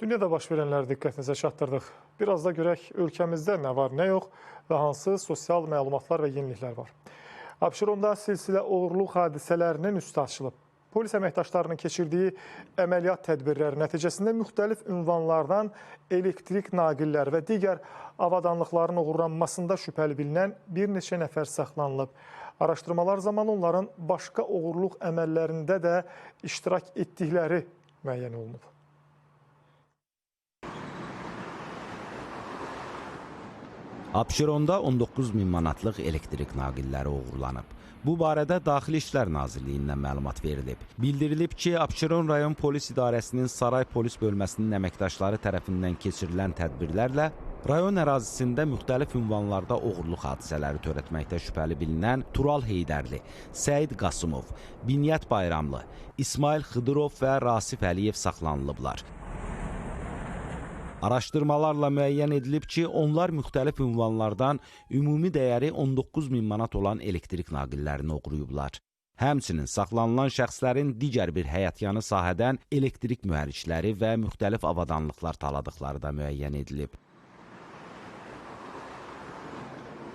Speaker 1: Dünyada baş verənləri diqqətinizə çatdırdıq. Biraz da görək ölkəmizdə nə var, nə yox və hansı sosial məlumatlar və yeniliklər var. Abşeronda silsilə oğurluq hadisələrinin üstü açılıb. Polis əməkdaşlarının keçirdiyi əməliyyat tədbirləri nəticəsində müxtəlif ünvanlardan elektrik naqilləri və digər avadanlıqların oğurlanmasında şübhəli bilinən bir neçə nəfər saxlanılıb. Araşdırmalar zamanı onların başqa oğurluq əməllərində də iştirak etdikləri müəyyən olunub.
Speaker 6: Abşeronda 19 min manatlıq elektrik naqilləri oğurlanıb. Bu barədə Daxili İşlər Nazirliyindən məlumat verilib. Bildirilib ki, Abşeron rayon polis idarəsinin Saray polis bölməsinin əməkdaşları tərəfindən keçirilən tədbirlərlə rayon ərazisində müxtəlif ünvanlarda oğurluq hadisələri törətməkdə şübhəli bilinən Tural Heydərli, Səid Qasımov, Binyət Bayramlı, İsmail Xıdırov və Rasif Əliyev saxlanılıblar. Araşdırmalarla müəyyən edilib ki, onlar müxtəlif ünvanlardan ümumi dəyəri 19 min manat olan elektrik naqillərini oğruyublar. Həmçinin saxlanılan şəxslərin digər bir həyətyanı sahədən elektrik mühərrikləri və müxtəlif avadanlıqlar taladıqları da müəyyən edilib.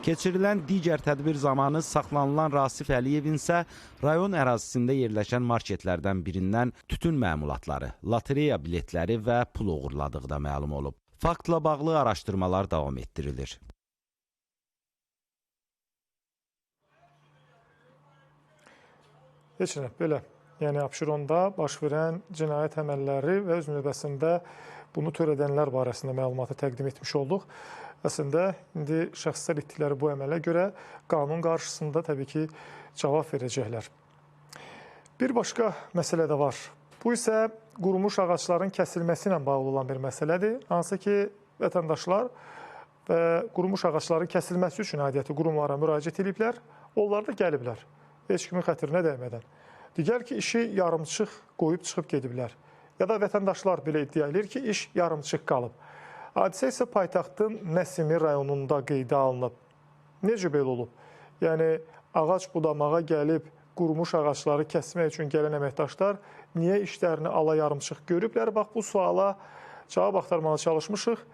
Speaker 6: Keçirilən digər tədbir zamanı saxlanılan Rasif Əliyevin isə rayon ərazisində yerləşən marketlərdən birindən tütün məmulatları, lotereya biletləri və pul oğurladığı da məlum olub. Faktla bağlı araşdırmalar davam etdirilir.
Speaker 1: Heç nə, belə. Yəni, Abşeronda baş verən cinayət əməlləri və öz növbəsində bunu törədənlər barəsində məlumatı təqdim etmiş olduq. Əslində, indi şəxslər etdikləri bu əmələ görə qanun qarşısında təbii ki, cavab verəcəklər. Bir başqa məsələ də var. Bu isə qurumuş ağacların kəsilməsi ilə bağlı olan bir məsələdir. Hansı ki, vətəndaşlar və qurumuş ağacların kəsilməsi üçün aidiyyəti qurumlara müraciət ediblər, onlar da gəliblər, heç kimin xətrinə dəymədən. Digər ki, işi yarımçıq qoyub çıxıb gediblər. Ya da vətəndaşlar belə iddia edir ki, iş yarımçıq qalıb. Hadisə isə paytaxtın Nəsimi rayonunda qeydə alınıb. Necə belə olub? Yəni, ağac budamağa gəlib, qurumuş ağacları kəsmək üçün gələn əməkdaşlar niyə işlərini ala yarımçıq görüblər? Bax, bu suala cavab axtarmağa çalışmışıq.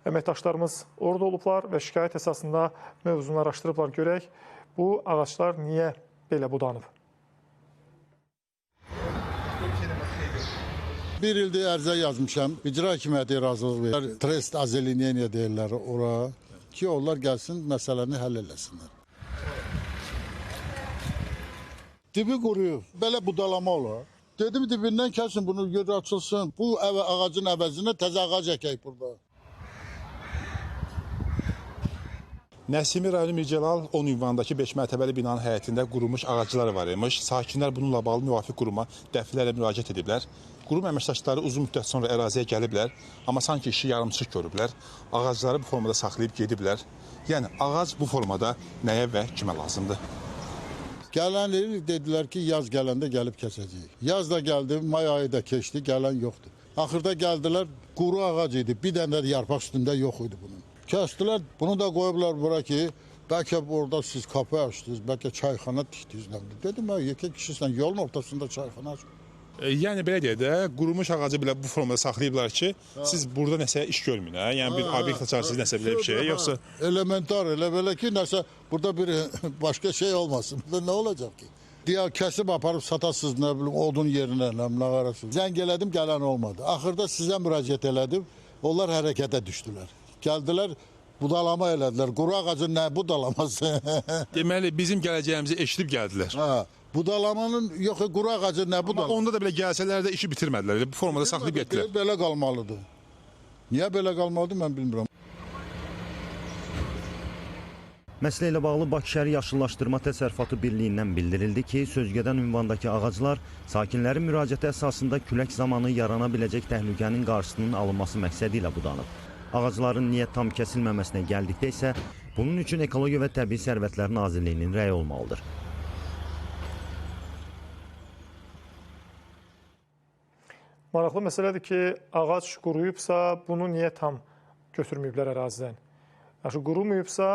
Speaker 1: Əməkdaşlarımız orada olublar və şikayət əsasında mövzunu araşdırıblar. Görək, bu ağaclar niyə belə budanıb?
Speaker 9: Bir ildir ərizə yazmışam, icra hakimiyyəti razılıq verir. Trest azelineniya deyirlər ora ki, onlar gəlsin, məsələni həll eləsinlər. Dibi quruyub, belə budalama olar. Dedim dibindən kəsin bunu, yer açılsın. Bu ağacın əvəzinə təzə ağac əkək burada.
Speaker 10: Nəsimi rayonu Mircəlal 10 ünvandakı 5 mərtəbəli binanın həyətində qurumuş ağaclar var imiş. Sakinlər bununla bağlı müvafiq quruma dəfələrlə müraciət ediblər. Qurum əməkdaşları uzun müddət sonra əraziyə gəliblər, amma sanki işi yarımçıq görüblər. Ağacları bu formada saxlayıb gediblər. Yəni, ağac bu formada nəyə və kimə lazımdır?
Speaker 9: Gələn il dedilər ki, yaz gələndə gəlib kəsəcəyik. Yaz da gəldi, may ayı da keçdi, gələn yoxdur. Axırda gəldilər, quru ağac idi, bir dənə də yarpaq üstündə yox idi bunun. Kəsdilər, bunu da qoyublar bura ki, bəlkə orada siz kapı açdınız, bəlkə çayxana tikdiniz. Dedim, yekə kişisən, yolun ortasında çayxana açdınız.
Speaker 10: Yəni, belə deyək də, qurumuş ağacı belə bu formada saxlayıblar ki, siz burada nəsə iş görməyin, hə? Yəni, bir obyekt açarsınız, nəsə belə bir şey, yoxsa...
Speaker 9: Elementar, elə belə ki, nəsə burada bir başqa şey olmasın. Burada nə olacaq ki? Deyək, kəsib aparıb satasınız, nə bilim, odun yerinə, nə qarasınız. Zəng elədim, gələn olmadı. Axırda sizə müraciət elədim, onlar hərəkətə düşdülər. Gəldilər, budalama elədilər. Quru ağacın nə budalaması?
Speaker 10: Deməli, bizim gələcəyimizi eşidib gəldilər.
Speaker 9: Hə, budalamanın, yox, quru ağacın nə budalaması?
Speaker 10: Amma onda da belə gəlsələr də işi bitirmədilər. Bu formada saxlayıb getdilər.
Speaker 9: Belə qalmalıdır. Niyə belə qalmalıdır, mən bilmirəm.
Speaker 11: Məsələ ilə bağlı Bakı Şəhəri Yaşıllaşdırma Təsərrüfatı Birliyindən bildirildi ki, sözgedən ünvandakı ağaclar sakinlərin müraciəti əsasında külək zamanı yarana biləcək təhlükənin qarşısının alınması məqsədi ilə budanıb. Ağacların niyə tam kəsilməməsinə gəldikdə isə bunun üçün Ekologiya və Təbii Sərvətlər Nazirliyinin rəyi olmalıdır.
Speaker 1: Maraqlı məsələdir ki, ağac quruyubsa, bunu niyə tam götürməyiblər ərazidən? Yaxşı, qurumayıbsa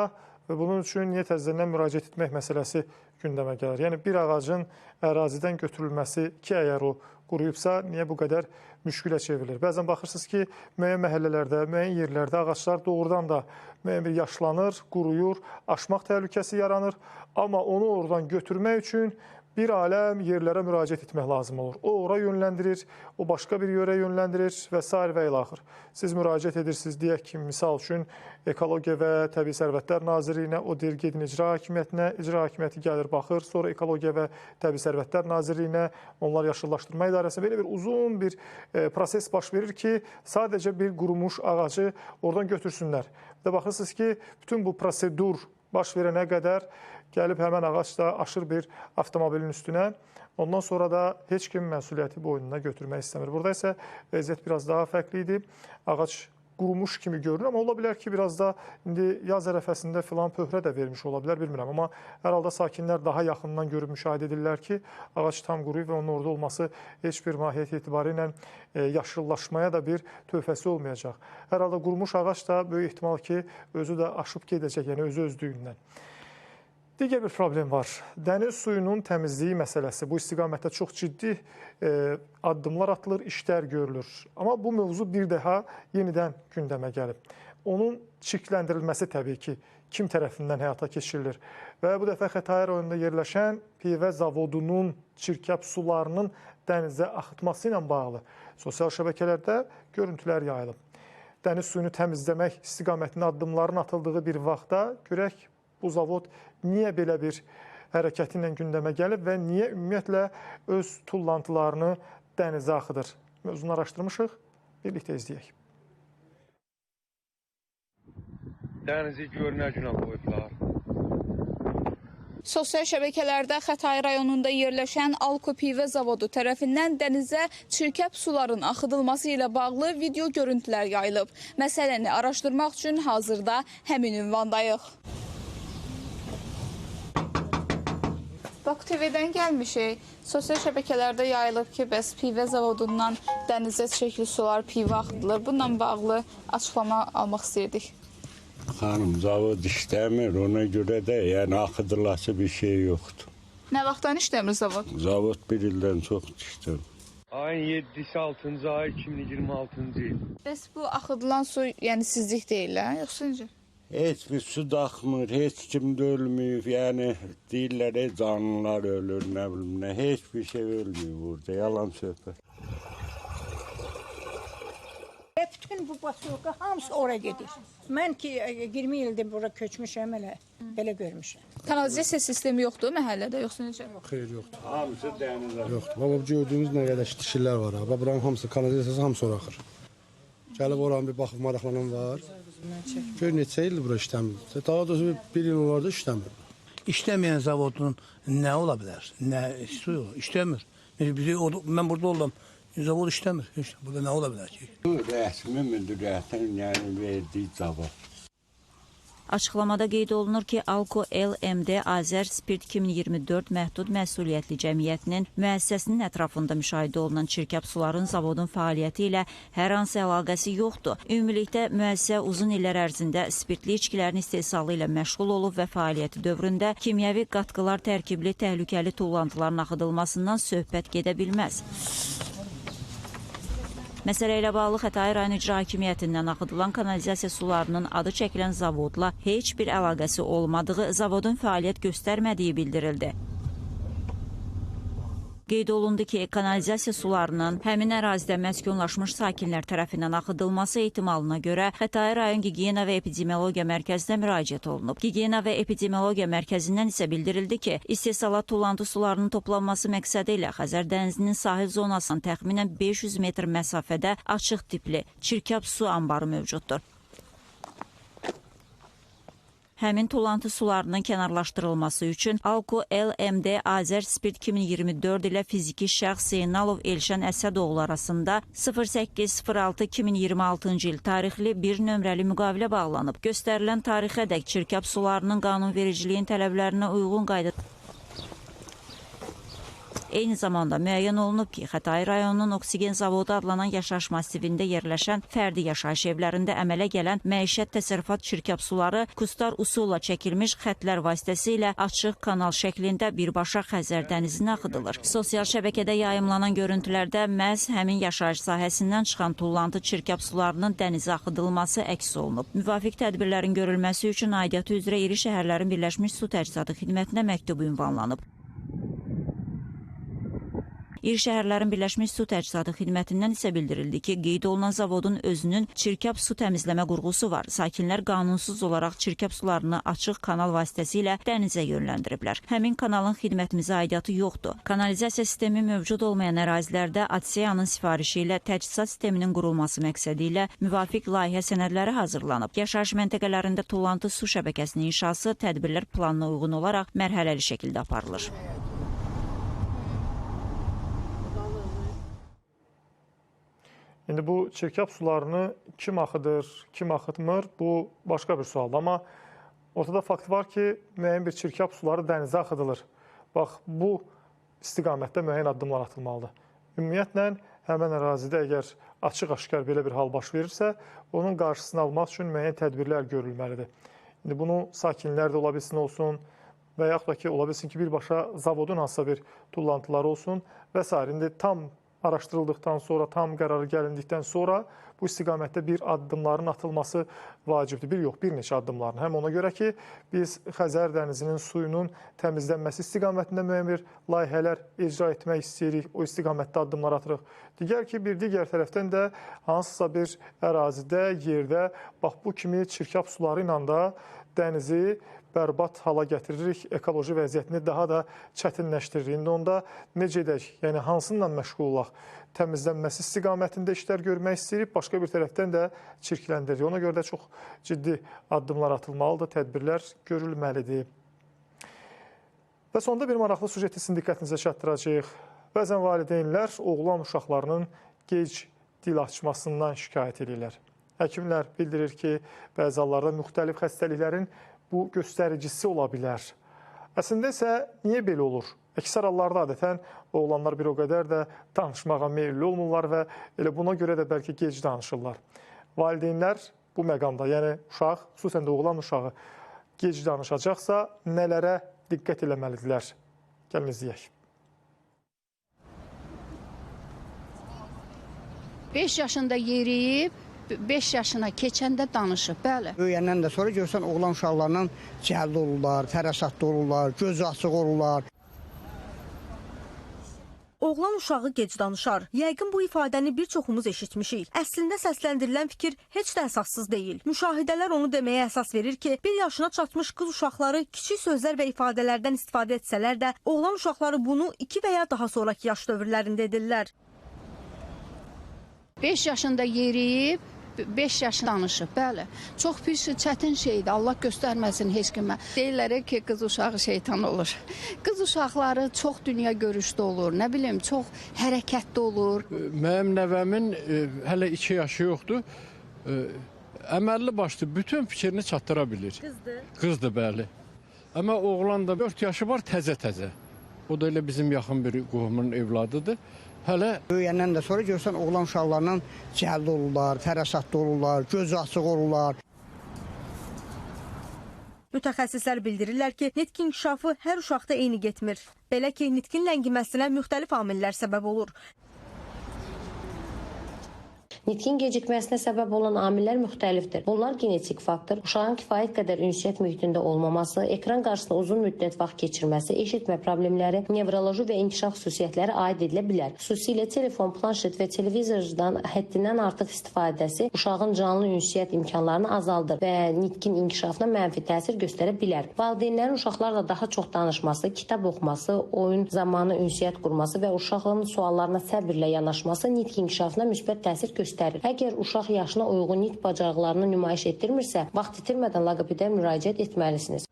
Speaker 1: və bunun üçün niyə təzədən müraciət etmək məsələsi gündəmə gəlir? Yəni, bir ağacın ərazidən götürülməsi ki, əgər o quruyubsa, niyə bu qədər müşkülə çevrilir? Bəzən baxırsınız ki, müəyyən məhəllələrdə, müəyyən yerlərdə ağaclar doğrudan da müəyyən bir yaşlanır, quruyur, aşmaq təhlükəsi yaranır. Amma onu oradan götürmək üçün bir aləm yerlərə müraciət etmək lazım olur. O ora yönləndirir, o başqa bir yerə yönləndirir və sair və ilaxır. Siz müraciət edirsiniz, deyək ki, misal üçün Ekologiya və Təbii Sərvətlər Nazirliyinə, o deyir, gedin icra hakimiyyətinə, icra hakimiyyəti gəlir, baxır, sonra Ekologiya və Təbii Sərvətlər Nazirliyinə, onlar Yaşıllaşdırma İdarəsinə. Belə bir uzun bir proses baş verir ki, sadəcə bir qurumuş ağacı oradan götürsünlər. Bir də baxırsınız ki, bütün bu prosedur baş verənə qədər gəlib həmən ağac da aşır bir avtomobilin üstünə. Ondan sonra da heç kim məsuliyyəti boynuna götürmək istəmir. Burada isə vəziyyət biraz daha fərqli idi. Ağac qurumuş kimi görünür, amma ola bilər ki, biraz da indi yaz ərəfəsində filan pöhrə də vermiş ola bilər, bilmirəm. Amma hər halda sakinlər daha yaxından görüb müşahidə edirlər ki, ağac tam quruyub və onun orada olması heç bir mahiyyət etibarı ilə yaşıllaşmaya da bir töhfəsi olmayacaq. Hər halda qurumuş ağac da böyük ehtimal ki, özü də aşıb gedəcək, yəni özü özlüyündən. Digər bir problem var. Dəniz suyunun təmizliyi məsələsi. Bu istiqamətdə çox ciddi addımlar atılır, işlər görülür. Amma bu mövzu bir daha yenidən gündəmə gəlib. Onun çirkləndirilməsi təbii ki, kim tərəfindən həyata keçirilir. Və bu dəfə Xətai rayonunda yerləşən pivə zavodunun çirkab sularının dənizə axıtması ilə bağlı sosial şəbəkələrdə görüntülər yayılıb. Dəniz suyunu təmizləmək istiqamətində addımların atıldığı bir vaxtda görək bu zavod niyə belə bir hərəkəti ilə gündəmə gəlib və niyə ümumiyyətlə öz tullantılarını dənizə axıdır? Mövzunu araşdırmışıq, birlikdə izləyək.
Speaker 12: Dənizi gör nə günə qoyublar.
Speaker 13: Sosial şəbəkələrdə Xətai rayonunda yerləşən Alko pivə zavodu tərəfindən dənizə çirkəb suların axıdılması ilə bağlı video görüntülər yayılıb. Məsələni araşdırmaq üçün hazırda həmin ünvandayıq. Baku TV-dən gəlmişik. Sosial şəbəkələrdə yayılıb ki, bəs pivə zavodundan dənizə çirkli sular, pivə axıdılır. Bununla bağlı açıqlama almaq istəyirdik.
Speaker 14: Xanım, zavod işləmir, ona görə də yəni axıdılası bir şey yoxdur.
Speaker 13: Nə vaxtdan işləmir zavod?
Speaker 14: Zavod bir ildən çox işləmir.
Speaker 12: Ayın 7-si, 6-cı ay 2026-cı il.
Speaker 13: Bəs bu axıdılan su, yəni sizlik deyil, hə? Yoxsa necə?
Speaker 14: Heç bir su daxmır, heç kim də ölməyib, yəni deyirlər, canlılar ölür, nə bilim nə, heç bir şey ölməyib burada, yalan söhbət.
Speaker 15: Bütün bu basılqa hamısı ora gedir. Mən ki 20 ildir bura köçmüşəm, elə belə görmüşəm.
Speaker 13: Kanalizasiya sistemi yoxdur məhəllədə, yoxsa necə?
Speaker 16: Xeyr, yoxdur.
Speaker 14: Hamısı dənizə.
Speaker 16: Yoxdur. Bax, bu gördüyünüz nə qədər dişillər var. Bax, buranın hamısı, kanalizasiyası hamısı ora axır. Gəlib oranı bir baxıb maraqlanan var. Gör neçə ildir bura işləmir. Daha doğrusu bir il olardı işləmir.
Speaker 17: İşləməyən zavodun nə ola bilər? Nə su yox, işləmir. Mən burada oldum. Zavod işləmir. Burada nə ola bilər ki?
Speaker 14: Bu rəsmi müdiriyyətin yəni verdiyi cavab.
Speaker 18: Açıqlamada qeyd olunur ki, Alko LMD Azər Spirt 2024 məhdud məsuliyyətli cəmiyyətinin müəssisəsinin ətrafında müşahidə olunan çirkab suların zavodun fəaliyyəti ilə hər hansı əlaqəsi yoxdur. Ümumilikdə müəssisə uzun illər ərzində spirtli içkilərin istehsalı ilə məşğul olub və fəaliyyəti dövründə kimyəvi qatqılar tərkibli təhlükəli tullantıların axıdılmasından söhbət gedə bilməz. Məsələ ilə bağlı Xətai rayon İcra Hakimiyyətindən axıdılan kanalizasiya sularının adı çəkilən zavodla heç bir əlaqəsi olmadığı, zavodun fəaliyyət göstərmədiyi bildirildi. Qeyd olundu ki, kanalizasiya sularının həmin ərazidə məskunlaşmış sakinlər tərəfindən axıdılması ehtimalına görə Xətai rayon Gigiyena və Epidemiologiya Mərkəzinə müraciət olunub. Gigiyena və Epidemiologiya Mərkəzindən isə bildirildi ki, istehsalat tullantı sularının toplanması məqsədi ilə Xəzər dənizinin sahil zonasından təxminən 500 metr məsafədə açıq tipli çirkab su anbarı mövcuddur. Həmin tullantı sularının kənarlaşdırılması üçün Alko LMD Azər Spirt 2024 ilə fiziki şəxs Zeynalov Elşən Əsədoğlu arasında 08.06.2026-cı il tarixli bir nömrəli müqavilə bağlanıb. Göstərilən tarixədək çirkab sularının qanunvericiliyin tələblərinə uyğun qaydada. Eyni zamanda müəyyən olunub ki, Xətai rayonunun Oksigen zavodu adlanan yaşayış massivində yerləşən fərdi yaşayış evlərində əmələ gələn məişət təsərrüfat çirkab suları kustar usulla çəkilmiş xətlər vasitəsilə açıq kanal şəklində birbaşa Xəzər dənizinə axıdılır. Sosial şəbəkədə yayımlanan görüntülərdə məhz həmin yaşayış sahəsindən çıxan tullantı çirkab sularının dənizə axıdılması əks olunub. Müvafiq tədbirlərin görülməsi üçün aidiyyatı üzrə iri şəhərlərin Birləşmiş Su Təchizatı Xidmətinə məktub ünvanlanıb. İri şəhərlərin Birləşmiş Su Təchizatı Xidmətindən isə bildirildi ki, qeyd olunan zavodun özünün çirkab su təmizləmə qurğusu var. Sakinlər qanunsuz olaraq çirkab sularını açıq kanal vasitəsilə dənizə yönləndiriblər. Həmin kanalın xidmətimizə aidiyyatı yoxdur. Kanalizasiya sistemi mövcud olmayan ərazilərdə ATSEA-nın sifarişi ilə təchizat sisteminin qurulması məqsədi ilə müvafiq layihə sənədləri hazırlanıb. Yaşayış məntəqələrində tullantı su şəbəkəsinin inşası tədbirlər planına uyğun olaraq mərhələli şəkildə aparılır.
Speaker 1: İndi bu çirkab sularını kim axıdır, kim axıtmır, bu başqa bir sualdır. Amma ortada fakt var ki, müəyyən bir çirkab suları dənizə axıdılır. Bax, bu istiqamətdə müəyyən addımlar atılmalıdır. Ümumiyyətlə, həmən ərazidə əgər açıq-aşkar belə bir hal baş verirsə, onun qarşısını almaq üçün müəyyən tədbirlər görülməlidir. İndi bunu sakinlər də ola bilsin olsun və yaxud da ki, ola bilsin ki, birbaşa zavodun hansısa bir tullantıları olsun və s. İndi tam araşdırıldıqdan sonra, tam qərarı gəlindikdən sonra bu istiqamətdə bir addımların atılması vacibdir. Bir yox, bir neçə addımların. Həm ona görə ki, biz Xəzər dənizinin suyunun təmizlənməsi istiqamətində müəyyən bir layihələr icra etmək istəyirik, o istiqamətdə addımlar atırıq. Digər ki, bir digər tərəfdən də hansısa bir ərazidə, yerdə, bax bu kimi çirkab suları ilə də dənizi bərbad hala gətiririk, ekoloji vəziyyətini daha da çətinləşdiririk. İndi onda necə edək? Yəni, hansından məşğul olaq? Təmizlənməsi istiqamətində işlər görmək istəyirik, başqa bir tərəfdən də çirkləndiririk. Ona görə də çox ciddi addımlar atılmalıdır, tədbirlər görülməlidir. Və sonda bir maraqlı süjeti sizin diqqətinizə çatdıracağıq. Bəzən valideynlər oğlan uşaqlarının gec dil açmasından şikayət edirlər. Həkimlər bildirir ki, bəzi hallarda müxtəlif xəstəliklərin bu göstəricisi ola bilər. Əslində isə niyə belə olur? Əksər hallarda adətən oğlanlar bir o qədər də danışmağa meyilli olmurlar və elə buna görə də bəlkə gec danışırlar. Valideynlər bu məqamda, yəni uşaq, xüsusən də oğlan uşağı gec danışacaqsa nələrə diqqət eləməlidirlər? Gəlin izləyək.
Speaker 19: 5 yaşında yeriyib, 5 yaşına keçəndə danışıb, bəli.
Speaker 20: Böyüyəndən də sonra görsən oğlan uşaqlarla cəldi olurlar, fərasatlı olurlar, gözü açıq olurlar.
Speaker 21: Oğlan uşağı gec danışar. Yəqin bu ifadəni bir çoxumuz eşitmişik. Əslində səsləndirilən fikir heç də əsassız deyil. Müşahidələr onu deməyə əsas verir ki, bir yaşına çatmış qız uşaqları kiçik sözlər və ifadələrdən istifadə etsələr də, oğlan uşaqları bunu 2 və ya daha sonraki yaş dövrlərində edirlər.
Speaker 19: 5 yaşında yeriyib, 5 yaşında danışıb, bəli. Çox pis, çətin şeydir, Allah göstərməsin heç kimə. Deyirlər ki, qız uşağı şeytan olur. Qız uşaqları çox dünya görüşdə olur, nə bilim, çox hərəkətdə olur.
Speaker 22: Mənim nəvəmin hələ 2 yaşı yoxdur. Əməlli başlı bütün fikrini çatdıra bilir. Qızdır? Qızdır, bəli. Amma oğlan da 4 yaşı var, təzə-təzə. O da elə bizim yaxın bir qohumun evladıdır. Hələ
Speaker 20: böyüyəndən də sonra görsən oğlan uşaqlarla cəldi olurlar, fərasatlı olurlar, gözü açıq olurlar.
Speaker 21: Mütəxəssislər bildirirlər ki, nitq inkişafı hər uşaqda eyni getmir. Belə ki, nitqin ləngiməsinə müxtəlif amillər səbəb olur.
Speaker 23: Nitqin gecikməsinə səbəb olan amillər müxtəlifdir. Bunlar genetik faktor, uşağın kifayət qədər ünsiyyət mühitində olmaması, ekran qarşısında uzun müddət vaxt keçirməsi, eşitmə problemləri, nevroloji və inkişaf xüsusiyyətləri aid edilə bilər. Xüsusilə telefon, planşet və televizordan həddindən artıq istifadəsi uşağın canlı ünsiyyət imkanlarını azaldır və nitqin inkişafına mənfi təsir göstərə bilər. Valideynlərin uşaqlarla daha çox danışması, kitab oxuması, oyun zamanı ünsiyyət qurması və uşağın suallarına səbirlə yanaşması nitq inkişafına müsbət təsir göstərir. Əgər uşaq yaşına uyğun nitq bacarıqlarını nümayiş etdirmirsə, vaxt itirmədən loqopedə müraciət etməlisiniz.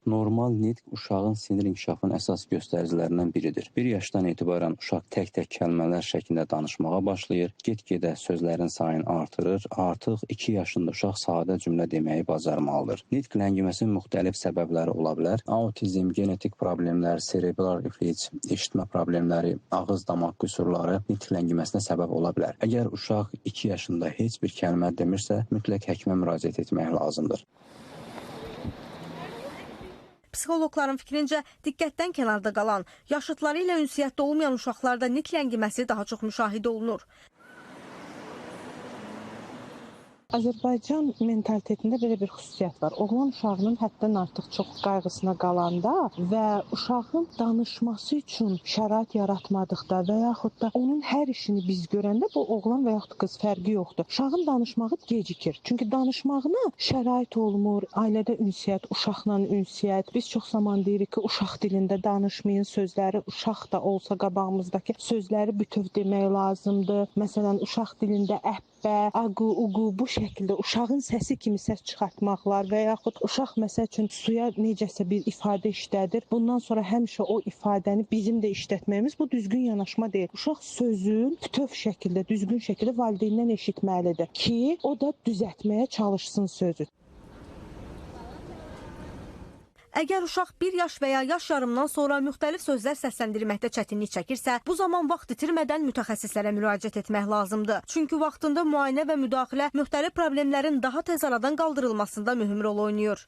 Speaker 24: Normal nitq uşağın sinir inkişafının əsas göstəricilərindən biridir. Bir yaşdan etibarən uşaq tək-tək kəlmələr şəklində danışmağa başlayır, get-gedə sözlərin sayını artırır, artıq 2 yaşında uşaq sadə cümlə deməyi bacarmalıdır. Nitq ləngiməsinin müxtəlif səbəbləri ola bilər. Autizm, genetik problemlər, serebral iflic, eşitmə problemləri, ağız damaq qüsurları nitq ləngiməsinə səbəb ola bilər. Əgər uşaq 2 yaşında heç bir kəlmə demirsə, mütləq həkimə müraciət etmək lazımdır.
Speaker 21: Psixoloqların fikrincə, diqqətdən kənarda qalan, yaşıtları ilə ünsiyyətdə olmayan uşaqlarda nitq ləngiməsi daha çox müşahidə olunur.
Speaker 25: Azərbaycan mentalitetində belə bir xüsusiyyət var. Oğlan uşağının həddən artıq çox qayğısına qalanda və uşağın danışması üçün şərait yaratmadıqda və yaxud da onun hər işini biz görəndə bu oğlan və yaxud qız fərqi yoxdur. Uşağın danışmağı gecikir. Çünki danışmağına şərait olmur, ailədə ünsiyyət, uşaqla ünsiyyət. Biz çox zaman deyirik ki, uşaq dilində danışmayın, sözləri uşaq da olsa qabağımızdakı sözləri bütöv demək lazımdır. Məsələn, uşaq dilində əppə, aqu, uqu bu şəkildə uşağın səsi kimi səs çıxartmaqlar və yaxud uşaq məsəl üçün suya necəsə bir ifadə işlədir. Bundan sonra həmişə o ifadəni bizim də işlətməyimiz bu düzgün yanaşma deyil. Uşaq sözü bütöv şəkildə, düzgün şəkildə valideyndən eşitməlidir ki, o da düzəltməyə çalışsın sözü.
Speaker 21: Əgər uşaq 1 yaş və ya yaş yarımdan sonra müxtəlif sözlər səsləndirməkdə çətinlik çəkirsə, bu zaman vaxt itirmədən mütəxəssislərə müraciət etmək lazımdır. Çünki vaxtında müayinə və müdaxilə müxtəlif problemlərin daha tez aradan qaldırılmasında mühüm rol oynayır.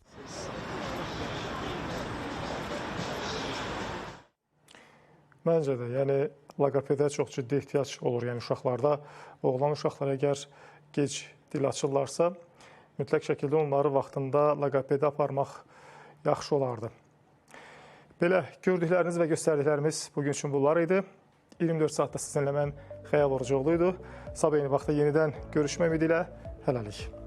Speaker 1: Məncə də, yəni Loqopedə çox ciddi ehtiyac olur. Yəni uşaqlarda, oğlan uşaqlar əgər gec dil açırlarsa, mütləq şəkildə onları vaxtında loqopedə aparmaq yaxşı olardı. Belə, gördükləriniz və göstərdiklərimiz bugün üçün bunlar idi. 24 saatda sizinlə mən Xəyal Orucoğlu idi. Sabah eyni vaxtda yenidən görüşmək ümidi ilə hələlik.